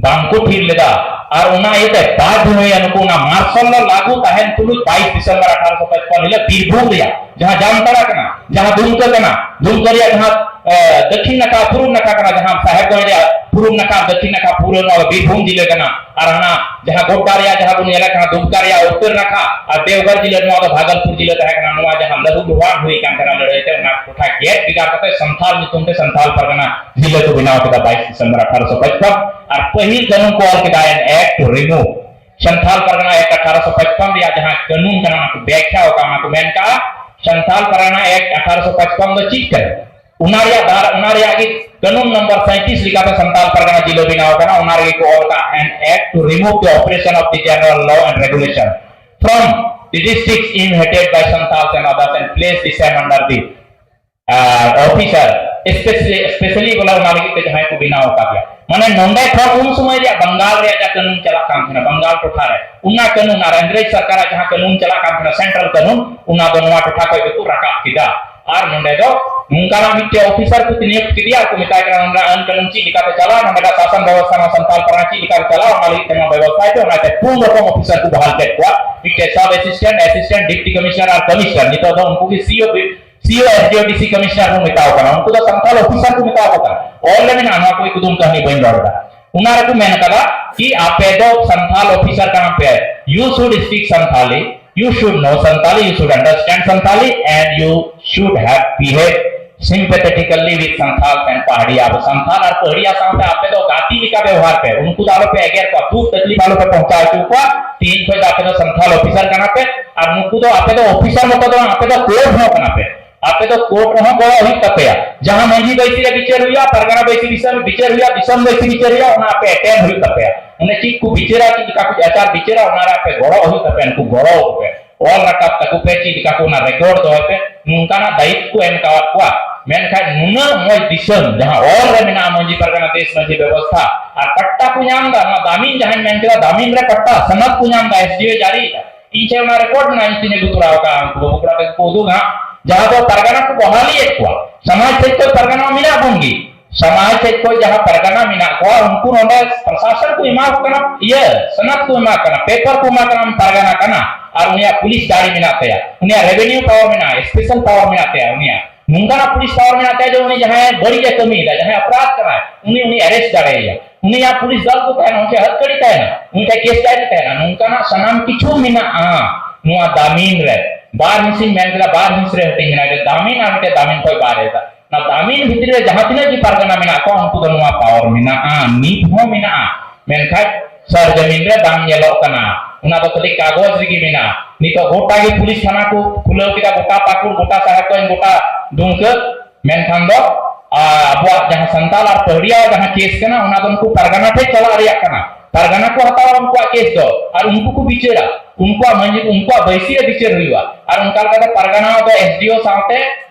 ᱵᱟᱝᱠᱚ ᱛᱷᱤᱨ ᱞᱮᱫᱟ᱾ ᱟᱨ ᱚᱱᱟ ᱤᱭᱟᱹᱛᱮ ᱵᱟᱫ ᱦᱩᱭᱟ ᱱᱩᱠᱩ ᱚᱱᱟ ᱢᱟᱨᱥᱟᱞ ᱞᱚ ᱞᱟᱹᱜᱩ ᱛᱟᱦᱮᱱ ᱛᱩᱞᱩᱡ ᱵᱟᱭᱤᱥ ᱰᱤᱥᱮᱢᱵᱚᱨ ᱟᱴᱷᱟᱨᱚᱥᱚ ᱯᱟᱸᱪᱯᱟᱱᱱᱚ ᱦᱤᱞᱳᱜ ᱵᱤᱨᱵᱷᱩᱢ ᱨᱮᱭᱟᱜ ᱡᱟᱦᱟᱸ ᱡᱟᱢᱛᱟᱲᱟ ᱠᱟᱱᱟ, ᱡᱟᱦᱟᱸ ᱫᱩᱢᱠᱟᱹ ᱠᱟᱱᱟ, ᱫᱩᱢᱠᱟᱹ ᱨᱮᱭᱟᱜ ᱡᱟᱦᱟᱸ, ᱮ, ᱫᱚᱠᱷᱤᱱ ᱱᱟᱠᱷᱟ, ᱯᱩᱨᱩᱵ ᱱᱟᱠᱷᱟ ᱠᱟᱱᱟ, ᱡᱟᱦᱟᱸ ᱥᱟᱦᱮᱵᱽᱜᱚᱸᱡᱽ ᱨᱮᱭᱟᱜ ᱯᱩᱨᱩᱵ ᱱᱟᱠᱷᱟ, ᱫᱚᱠᱷᱤᱱ ᱱᱟᱠᱷᱟ ᱯᱩᱨᱟᱹ ᱱᱚᱣᱟ ᱫᱚ ᱵᱤᱨᱵᱷᱩᱢ ᱡᱤᱞᱟᱹ ᱠᱟᱱᱟ᱾ ᱟᱨ ᱦᱟᱱᱟ ᱡᱟᱦᱟᱸ ᱜᱳᱰᱰᱟ ᱨᱮᱭᱟᱜ ᱡᱟᱦᱟᱸ ᱵᱚᱱ ᱧᱮᱞᱮᱫ ᱠᱟᱱᱟ, ᱫᱩᱢᱠᱟ ᱨᱮᱭᱟᱜ ᱩᱛᱛᱚᱨ ᱱᱟᱠᱷᱟ ᱟᱨ ᱫᱮᱣᱜᱷᱚᱨ ᱡᱤᱞᱟᱹ, ᱱᱚᱣᱟ ᱫᱚ ᱵᱷᱟᱜᱚᱞᱯᱩᱨ ᱡᱤᱞᱟᱹ ᱛᱟᱦᱮᱸ ᱠᱟᱱᱟ᱾ ᱱᱚᱣᱟ ᱡᱟᱦᱟᱸ ᱞᱟᱹᱦᱩ ᱞᱩᱦᱟᱱ ᱦᱩᱭ ᱠᱟᱱ ᱛᱟᱦᱮᱱᱟ ᱞᱟᱹᱲᱦᱟᱹᱭ ᱛᱮ, ᱚᱱᱟ ᱴᱚᱴᱷᱟ ᱜᱮᱫ ᱵᱷᱮᱜᱟᱨ ᱠᱟᱛᱮ ᱥᱟᱱᱛᱟᱲ ᱧᱩᱛᱩᱢ ᱛᱮ ᱥᱟᱱᱛᱟᱲ ᱯᱟᱨᱜᱟᱱᱟ ᱡᱤᱞᱟᱹ ᱠᱚ ᱵᱮᱱᱟᱣ ᱠᱮᱫᱟ ᱵᱟᱭᱤᱥ ᱰᱤᱥᱮᱢᱵᱚᱨ ᱟᱴᱷᱟᱨᱚᱥᱚ ᱯᱟᱸᱪᱯᱟᱱᱱᱚ᱾ ᱟᱨ ᱯᱟᱹᱦᱤᱞ ᱠᱟᱹᱱᱩᱱ ᱠᱚ ᱚᱞ ᱠᱮᱫᱟ, an act to remove Santal Pargana act ᱟᱴᱷᱟᱨᱚᱥᱚ ᱯᱟᱸᱪᱯᱟᱱᱱᱚ ᱨᱮᱭᱟᱜ ᱡᱟᱦᱟᱸ ᱠᱟᱹᱱᱩᱱ ᱠᱟᱱᱟ, ᱚᱱᱟ ᱠᱚ ᱵᱮᱠᱷᱭᱟ ᱟᱠᱟᱫ, ᱚᱱᱟ ᱠᱚ ᱢᱮᱱ ᱠᱟᱜᱼᱟ, ᱥᱟᱱᱛᱟᱲ ᱯᱟᱨᱜᱟᱱᱟ ᱮᱠᱴ ᱟᱴᱷᱟᱨᱚᱥᱚ ᱯᱟᱸᱪᱯᱟᱱᱱᱚ ᱫᱚ ᱪᱮᱫ ᱠᱟᱱᱟ? ᱚᱱᱟ ᱨᱮᱭᱟᱜ ᱫᱟᱨ-, ᱚᱱᱟ ᱨᱮᱭᱟᱜ ᱜᱮ ᱠᱟᱹᱱᱩᱱ ᱱᱚᱢᱵᱚᱨ ᱥᱟᱸᱭᱛᱨᱤᱥ ᱞᱮᱠᱟᱛᱮ ᱥᱟᱱᱛᱟᱲ ᱯᱟᱨᱜᱟᱱᱟ ᱡᱤᱞᱟᱹ ᱵᱮᱱᱟᱣ ᱟᱠᱟᱱᱟ᱾ ᱚᱱᱟ ᱨᱮᱜᱮ ᱠᱚ ᱚᱞ ᱠᱟᱜᱼᱟ, an act to remove the operation of the general law and regulation from the districts inhabited by Santals and others and place the same under the, uh, officer, especially, especially ᱵᱚᱞᱮ ᱚᱱᱟ ᱞᱟᱹᱜᱤᱫ ᱛᱮ ᱡᱟᱦᱟᱸᱭ ᱠᱚ ᱵᱮᱱᱟᱣ ᱟᱠᱟᱫᱮᱭᱟ᱾ ᱢᱟᱱᱮ ᱱᱚᱰᱮ ᱠᱷᱚᱱ ᱩᱱ ᱥᱚᱢᱚᱭ ᱨᱮᱭᱟᱜ ᱵᱟᱝᱜᱟᱞ ᱨᱮᱭᱟᱜ ᱡᱟᱦᱟᱸ ᱠᱟᱹᱱᱩᱱ ᱪᱟᱞᱟᱜ ᱠᱟᱱ ᱛᱟᱦᱮᱱᱟ, ᱵᱟᱝᱜᱟᱞ ᱴᱚᱴᱷᱟ ᱨᱮ, ᱚᱱᱟ ᱠᱟᱹᱱᱩᱱ ᱟᱨ ᱤᱝᱨᱮᱡᱽ ᱥᱚᱨᱠᱟᱨᱟᱜ ᱡᱟᱦᱟᱸ ᱠᱟᱹᱱᱩᱱ ᱪᱟᱞᱟᱜ ᱠᱟᱱ ᱛᱟᱦᱮᱱᱟ, ᱥᱮᱱᱴᱨᱟᱞ ᱠᱟᱹᱱᱩᱱ, ᱚᱱᱟ ᱫᱚ ᱱᱚᱣᱟ ᱴᱚᱴᱷᱟ ᱠᱷᱚᱱ ᱜᱮᱠᱚ ᱨᱟᱠᱟᱵ ᱠᱮᱫᱟ᱾ ᱟᱨ ᱱᱚᱰᱮ ᱫᱚ ᱱᱚᱝᱠᱟᱱᱟᱜ ᱢᱤᱫᱴᱮᱱ ᱚᱯᱷᱤᱥᱟᱨ ᱠᱚ ᱱᱤᱭᱳᱜᱽ ᱠᱮᱫᱮᱭᱟ, ᱟᱨ ᱠᱚ ᱢᱮᱛᱟᱭ ᱠᱟᱱᱟ, ᱱᱚᱰᱮ ᱟᱹᱱ ᱠᱟᱹᱱᱩᱱ ᱪᱮᱫ ᱞᱮᱠᱟᱛᱮ ᱪᱟᱞᱟᱜᱼᱟ, ᱱᱚᱰᱮᱱᱟᱜ ᱥᱟᱥᱚᱱ ᱵᱮᱵᱚᱥᱛᱷᱟ ᱱᱚᱣᱟ ᱥᱟᱱᱛᱟᱲ ᱯᱟᱨᱜᱟᱱᱟ ᱪᱮᱫ ᱞᱮᱠᱟᱛᱮ ᱪᱟᱞᱟᱜᱼᱟ, ᱚᱱᱟ ᱞᱟᱹᱜᱤᱫ ᱛᱮ ᱱᱚᱣᱟ ᱵᱮᱵᱚᱥᱛᱷᱟᱭ ᱯᱮ᱾ ᱚᱱᱟᱛᱮ ᱯᱩᱱ ᱨᱚᱠᱚᱢ ᱚᱯᱷᱤᱥᱟᱨ ᱠᱚ ᱵᱟᱦᱟᱞ ᱠᱮᱫ ᱠᱚᱣᱟ, ᱢᱤᱫᱴᱮᱱ ᱥᱟᱵ ᱮᱥᱤᱥᱴᱮᱱᱴ, ᱮᱥᱤᱥᱴᱮᱱᱴ ᱰᱤᱯᱴᱤ ᱠᱚᱢᱤᱥᱚᱱᱟᱨ ᱟᱨ ᱠᱚᱢᱤᱥᱚᱱᱟᱨ᱾ ᱱᱤᱛᱚᱜ ᱫᱚ ᱩᱱᱠᱩ ᱜᱮ ᱥᱤ ᱤ ᱳ, ᱥᱤ ᱤ ᱳ, ᱮᱥ ᱰᱤ ᱳ, ᱰᱤ ᱥᱤ ᱠᱚᱢᱤᱥᱚᱱᱟᱨ ᱵᱚᱱ ᱢᱮᱛᱟᱣ ᱠᱟᱱᱟ, ᱩᱱᱠᱩ ᱫᱚ ᱥᱟᱱᱛᱟᱲ ᱚᱯᱷᱤᱥᱟᱨ ᱠᱚ ᱢᱮᱛᱟᱣ ᱠᱚ ᱠᱟᱱᱟ᱾ ᱚᱞ ᱨᱮ ᱢᱮᱱᱟᱜᱼᱟ ᱱᱚᱣᱟ ᱠᱚ ᱠᱩᱫᱩᱢ ᱠᱟᱹᱦᱱᱤ, ᱵᱟᱹᱧ ᱨᱚᱲ ᱮᱫᱟ᱾ ᱚᱱᱟ ᱨᱮᱠᱚ ᱢᱮᱱ ᱠᱟᱫᱟ ᱠᱤ ᱟᱯᱮ ᱫᱚ ᱥᱟᱱᱛᱟᱲ ᱚᱯᱷᱤᱥᱟᱨ ᱠᱟᱱᱟ ᱯᱮ, you should speak Santali, you should know Santali, you should understand Santali, and you should have behave sympathetically with Santals and Pahadiya. ᱟᱵᱚ ᱥᱟᱱᱛᱟᱲ ᱟᱨ ᱯᱟᱦᱟᱲᱤᱭᱟ ᱥᱟᱶᱛᱮ ᱟᱯᱮ ᱫᱚ ᱜᱟᱛᱮ ᱞᱮᱠᱟ ᱵᱮᱣᱦᱟᱨ ᱯᱮ, ᱩᱱᱠᱩ ᱫᱚ ᱟᱞᱚ ᱯᱮ ᱮᱜᱮᱨ ᱠᱚᱣᱟ, ᱫᱩᱠ ᱛᱟᱠᱞᱤᱯ ᱟᱞᱚ ᱯᱮ ᱯᱚᱦᱚᱸᱪᱟᱣ ᱦᱚᱪᱚ ᱠᱚᱣᱟ᱾ ᱛᱮᱦᱮᱧ ᱠᱷᱚᱱ ᱫᱚ ᱟᱯᱮ ᱫᱚ ᱥᱟᱱᱛᱟᱲ ᱚᱯᱷᱤᱥᱟᱨ ᱠᱟᱱᱟ ᱯᱮ, ᱟᱨ ᱱᱩᱠᱩ ᱫᱚ ᱟᱯᱮ ᱫᱚ ᱚᱯᱷᱤᱥᱟᱨ ᱢᱚᱛᱚ ᱫᱚ ᱵᱟᱝ, ᱟᱯᱮ ᱫᱚ ᱠᱳᱨᱴ ᱦᱚᱸ ᱠᱟᱱᱟ ᱯᱮ᱾ ᱟᱯᱮ ᱫᱚ ᱠᱳᱨᱴ ᱨᱮᱦᱚᱸ ᱜᱚᱲᱚ ᱦᱩᱭᱩᱜ ᱛᱟᱯᱮᱭᱟ, ᱡᱟᱦᱟᱸ ᱢᱟᱹᱡᱷᱤ ᱵᱟᱹᱭᱥᱤ ᱨᱮ ᱵᱤᱪᱟᱹᱨ ᱦᱩᱭᱩᱜᱼᱟ, ᱯᱟᱨᱜᱟᱱᱟ ᱵᱟᱹᱭᱥᱤ ᱵᱤᱪᱟᱹᱨ ᱦᱩᱭᱩᱜᱼᱟ, ᱫᱤᱥᱚᱢ ᱵᱟᱹᱭᱥᱤ ᱵᱤᱪᱟᱹᱨ ᱦᱩᱭᱩᱜᱼᱟ, ᱚᱱᱟ ᱟᱯᱮ ᱮᱴᱮᱱᱰ ᱦᱩᱭᱩᱜ ᱛᱟᱯᱮᱭᱟ᱾ ᱚᱸᱰᱮ ᱪᱮᱫ ᱠᱚ ᱵᱤᱪᱟᱹᱨᱟ, ᱪᱮᱫ ᱞᱮᱠᱟ ᱠᱚ ᱟᱪᱟᱨ ᱵᱤᱪᱟᱹᱨᱟ, ᱚᱱᱟ ᱨᱮ ᱟᱯᱮ ᱜᱚᱲᱚ ᱦᱩᱭᱩᱜ ᱛᱟᱯᱮᱭᱟ, ᱱᱩᱠᱩ ᱜᱚᱲᱚ ᱟᱠᱚ ᱯᱮ᱾ ᱚᱞ ᱨᱟᱠᱟᱵ ᱛᱟᱠᱚ ᱯᱮ, ᱪᱮᱫ ᱞᱮᱠᱟ ᱠᱚ ᱚᱱᱟ ᱨᱮᱠᱚᱨᱰ ᱫᱚᱦᱚᱭ ᱯᱮ, ᱱᱚᱝᱠᱟᱱᱟᱜ ᱫᱟᱭᱤᱛ ᱠᱚ ᱮᱢ ᱠᱟᱣᱟᱫ ᱠᱚᱣᱟ᱾ ᱢᱮᱱᱠᱷᱟᱱ ᱱᱩᱱᱟᱹᱜ ᱢᱚᱡᱽ ᱫᱤᱥᱚᱢ, ᱡᱟᱦᱟᱸ ᱚᱞ ᱨᱮ ᱢᱮᱱᱟᱜᱼᱟ ᱢᱟᱹᱡᱷᱤ ᱯᱟᱨᱜᱟᱱᱟ ᱫᱮᱥ ᱢᱟᱹᱡᱷᱤ ᱵᱮᱵᱚᱥᱛᱷᱟ, ᱟᱨ ᱯᱟᱴᱴᱟ ᱠᱚ ᱧᱟᱢ ᱮᱫᱟ, ᱚᱱᱟ ᱫᱟᱢᱤᱱ ᱡᱟᱦᱟᱸᱧ ᱢᱮᱱ ᱠᱮᱫᱟ, ᱫᱟᱢᱤᱱ ᱨᱮ ᱯᱟᱴᱴᱟ ᱥᱟᱱᱟᱢ ᱠᱚ ᱧᱟᱢ ᱮᱫᱟ, ᱮᱥ ᱰᱤ ᱳ ᱡᱟᱹᱨᱤᱭᱮᱫᱟ᱾ ᱤᱧ ᱴᱷᱮᱱ ᱚᱱᱟ ᱨᱮᱠᱚᱨᱰ ᱢᱮᱱᱟᱜᱼᱟ, ᱤᱧ ᱴᱷᱮᱱ ᱮ ᱜᱩᱛᱩᱨᱟᱣ ᱠᱟᱜᱼᱟ, ᱩᱱᱠᱩ ᱵᱟᱹᱵᱩ ᱠᱚᱲᱟ ᱛᱟᱠᱚ ᱠᱚ ᱩᱫᱩᱜᱟ, ᱡᱟᱦᱟᱸ ᱫᱚ ᱯᱟᱨᱜᱟᱱᱟ ᱠᱚ ᱵᱚᱦᱟᱞᱤᱭᱮᱫ ᱠᱚᱣᱟ᱾ ᱥᱚᱢᱟᱡᱽ ᱥᱮᱫ ᱠᱷᱚᱱ ᱯᱟᱨᱜᱟᱱᱟ ᱢᱮᱱᱟᱜ ᱵᱚᱱ ᱜᱮ, ᱥᱚᱢᱟᱡᱽ ᱥᱮᱫ ᱠᱷᱚᱱ ᱡᱟᱦᱟᱸ ᱯᱟᱨᱜᱟᱱᱟ ᱢᱮᱱᱟᱜ ᱠᱚᱣᱟ, ᱩᱱᱠᱩ ᱱᱚᱰᱮ ᱯᱨᱚᱥᱟᱥᱚᱱ ᱠᱚ ᱮᱢᱟ ᱠᱚ ᱠᱟᱱᱟ, ᱤᱭᱟᱹ, ᱥᱚᱱᱚᱫ ᱠᱚ ᱮᱢᱟ ᱠᱚ ᱠᱟᱱᱟ, ᱯᱮᱯᱟᱨ ᱠᱚ ᱮᱢᱟ ᱠᱚ ᱠᱟᱱᱟ, ᱯᱟᱨᱜᱟᱱᱟ ᱠᱟᱱᱟ, ᱟᱨ ᱩᱱᱤᱭᱟᱜ ᱯᱩᱞᱤᱥ ᱫᱟᱲᱮ ᱢᱮᱱᱟᱜ ᱛᱟᱭᱟ, ᱩᱱᱤᱭᱟᱜ ᱨᱮᱵᱷᱮᱱᱤᱭᱩ ᱯᱟᱣᱟᱨ ᱢᱮᱱᱟᱜᱼᱟ, ᱥᱯᱮᱥᱟᱞ ᱯᱟᱣᱟᱨ ᱢᱮᱱᱟᱜ ᱛᱟᱭᱟ, ᱩᱱᱤᱭᱟᱜ ᱱᱚᱝᱠᱟᱱᱟᱜ ᱯᱩᱞᱤᱥ ᱯᱟᱣᱟᱨ ᱢᱮᱱᱟᱜ ᱛᱟᱭᱟ ᱡᱮ ᱩᱱᱤ ᱡᱟᱦᱟᱸᱭ ᱵᱟᱹᱲᱤᱡ ᱮ ᱠᱟᱹᱢᱤᱭᱮᱫᱟ, ᱡᱟᱦᱟᱸᱭ ᱚᱯᱨᱟᱫᱷ ᱠᱟᱱᱟᱭ, ᱩᱱᱤ, ᱩᱱᱤ ᱟᱨᱮᱥᱴ ᱫᱟᱲᱮᱭᱟᱭᱟ᱾ ᱩᱱᱤᱭᱟᱜ ᱯᱩᱞᱤᱥ ᱫᱚᱞ ᱠᱚ ᱛᱟᱦᱮᱱᱟ, ᱩᱱᱤ ᱴᱷᱮᱱ ᱦᱟᱛᱠᱟᱹᱲᱤ ᱛᱟᱦᱮᱱᱟ, ᱱᱚᱝᱠᱟᱱᱟᱜ ᱥᱟᱱᱟᱢ ᱠᱤᱪᱷᱩ ᱢᱮᱱᱟᱜᱼᱟ ᱱᱚᱣᱟ ᱫᱟᱢᱤᱱ ᱨᱮ᱾ ᱵᱟᱨ ᱦᱤᱸᱥᱤᱧ ᱢᱮᱱ ᱠᱮᱫᱟ, ᱵᱟᱨ ᱦᱤᱸᱥ ᱨᱮ ᱦᱟᱹᱴᱤᱧ ᱢᱮᱱᱟᱜᱼᱟ, ᱢᱤᱫᱴᱮᱱ ᱫᱟᱢᱤᱱ ᱟᱨ ᱢᱤᱫᱴᱮᱱ ᱫᱟᱢᱤᱱ ᱠᱷᱚᱱ ᱵᱟᱨ ᱦᱮᱡ ᱮᱱᱟ᱾ ᱚᱱᱟ ᱫᱟᱢᱤᱱ ᱵᱷᱤᱛᱨᱤ ᱨᱮ ᱡᱟᱦᱟᱸ ᱛᱤᱱᱟᱹᱜ ᱜᱮ ᱯᱟᱨᱜᱟᱱᱟ ᱢᱮᱱᱟᱜ ᱠᱚᱣᱟ, ᱩᱱᱠᱩ ᱫᱚ ᱱᱚᱣᱟ ᱯᱟᱣᱟᱨ ᱢᱮᱱᱟᱜᱼᱟ, ᱱᱤᱛ ᱦᱚᱸ ᱢᱮᱱᱟᱜᱼᱟ᱾ ᱢᱮᱱᱠᱷᱟᱱ ᱥᱚᱨᱡᱚᱢᱤᱱ ᱨᱮ ᱵᱟᱝ ᱧᱮᱞᱚᱜ ᱠᱟᱱᱟ, ᱚᱱᱟ ᱫᱚ ᱠᱷᱟᱹᱞᱤ ᱠᱟᱜᱚᱡᱽ ᱨᱮᱜᱮ ᱢᱮᱱᱟᱜᱼᱟ᱾ ᱱᱤᱛᱚᱜ ᱜᱚᱴᱟ ᱜᱮ ᱯᱩᱞᱤᱥ ᱛᱷᱟᱱᱟ ᱠᱚ ᱠᱷᱩᱞᱟᱹᱣ ᱠᱮᱫᱟ, ᱜᱚᱴᱟ ᱯᱟᱹᱠᱩᱲ, ᱜᱚᱴᱟ ᱥᱟᱦᱮᱵᱽᱜᱚᱸᱡᱽ, ᱜᱚᱴᱟ ᱫᱩᱢᱠᱟᱹ᱾ ᱢᱮᱱᱠᱷᱟᱱ ᱫᱚ, ᱟ, ᱟᱵᱚᱣᱟᱜ ᱡᱟᱦᱟᱸ ᱥᱟᱱᱛᱟᱲ ᱟᱨ ᱯᱟᱹᱦᱲᱤᱭᱟ ᱡᱟᱦᱟᱸ ᱠᱮᱥ ᱠᱟᱱᱟ, ᱚᱱᱟ ᱫᱚ ᱩᱱᱠᱩ ᱯᱟᱨᱜᱟᱱᱟ ᱴᱷᱮᱱ ᱪᱟᱞᱟᱜ ᱨᱮᱭᱟᱜ ᱠᱟᱱᱟ᱾ ᱯᱟᱨᱜᱟᱱᱟ ᱠᱚ ᱦᱟᱛᱟᱣᱟ ᱩᱱᱠᱩᱣᱟᱜ ᱠᱮᱥ ᱫᱚ, ᱟᱨ ᱩᱱᱠᱩ ᱠᱚ ᱵᱤᱪᱟᱹᱨᱟ, ᱩᱱᱠᱩᱣᱟᱜ ᱢᱟᱹᱡᱷᱤ, ᱩᱱᱠᱩᱣᱟᱜ ᱵᱟᱹᱭᱥᱤ ᱨᱮ ᱵᱤᱪᱟᱹᱨ ᱦᱩᱭᱩᱜᱼᱟ᱾ ᱟᱨ ᱚᱱᱠᱟ ᱞᱮᱠᱟᱛᱮ ᱯᱟᱨᱜᱟᱱᱟ ᱫᱚ ᱮᱥ ᱰᱤ ᱳ ᱥᱟᱶᱛᱮ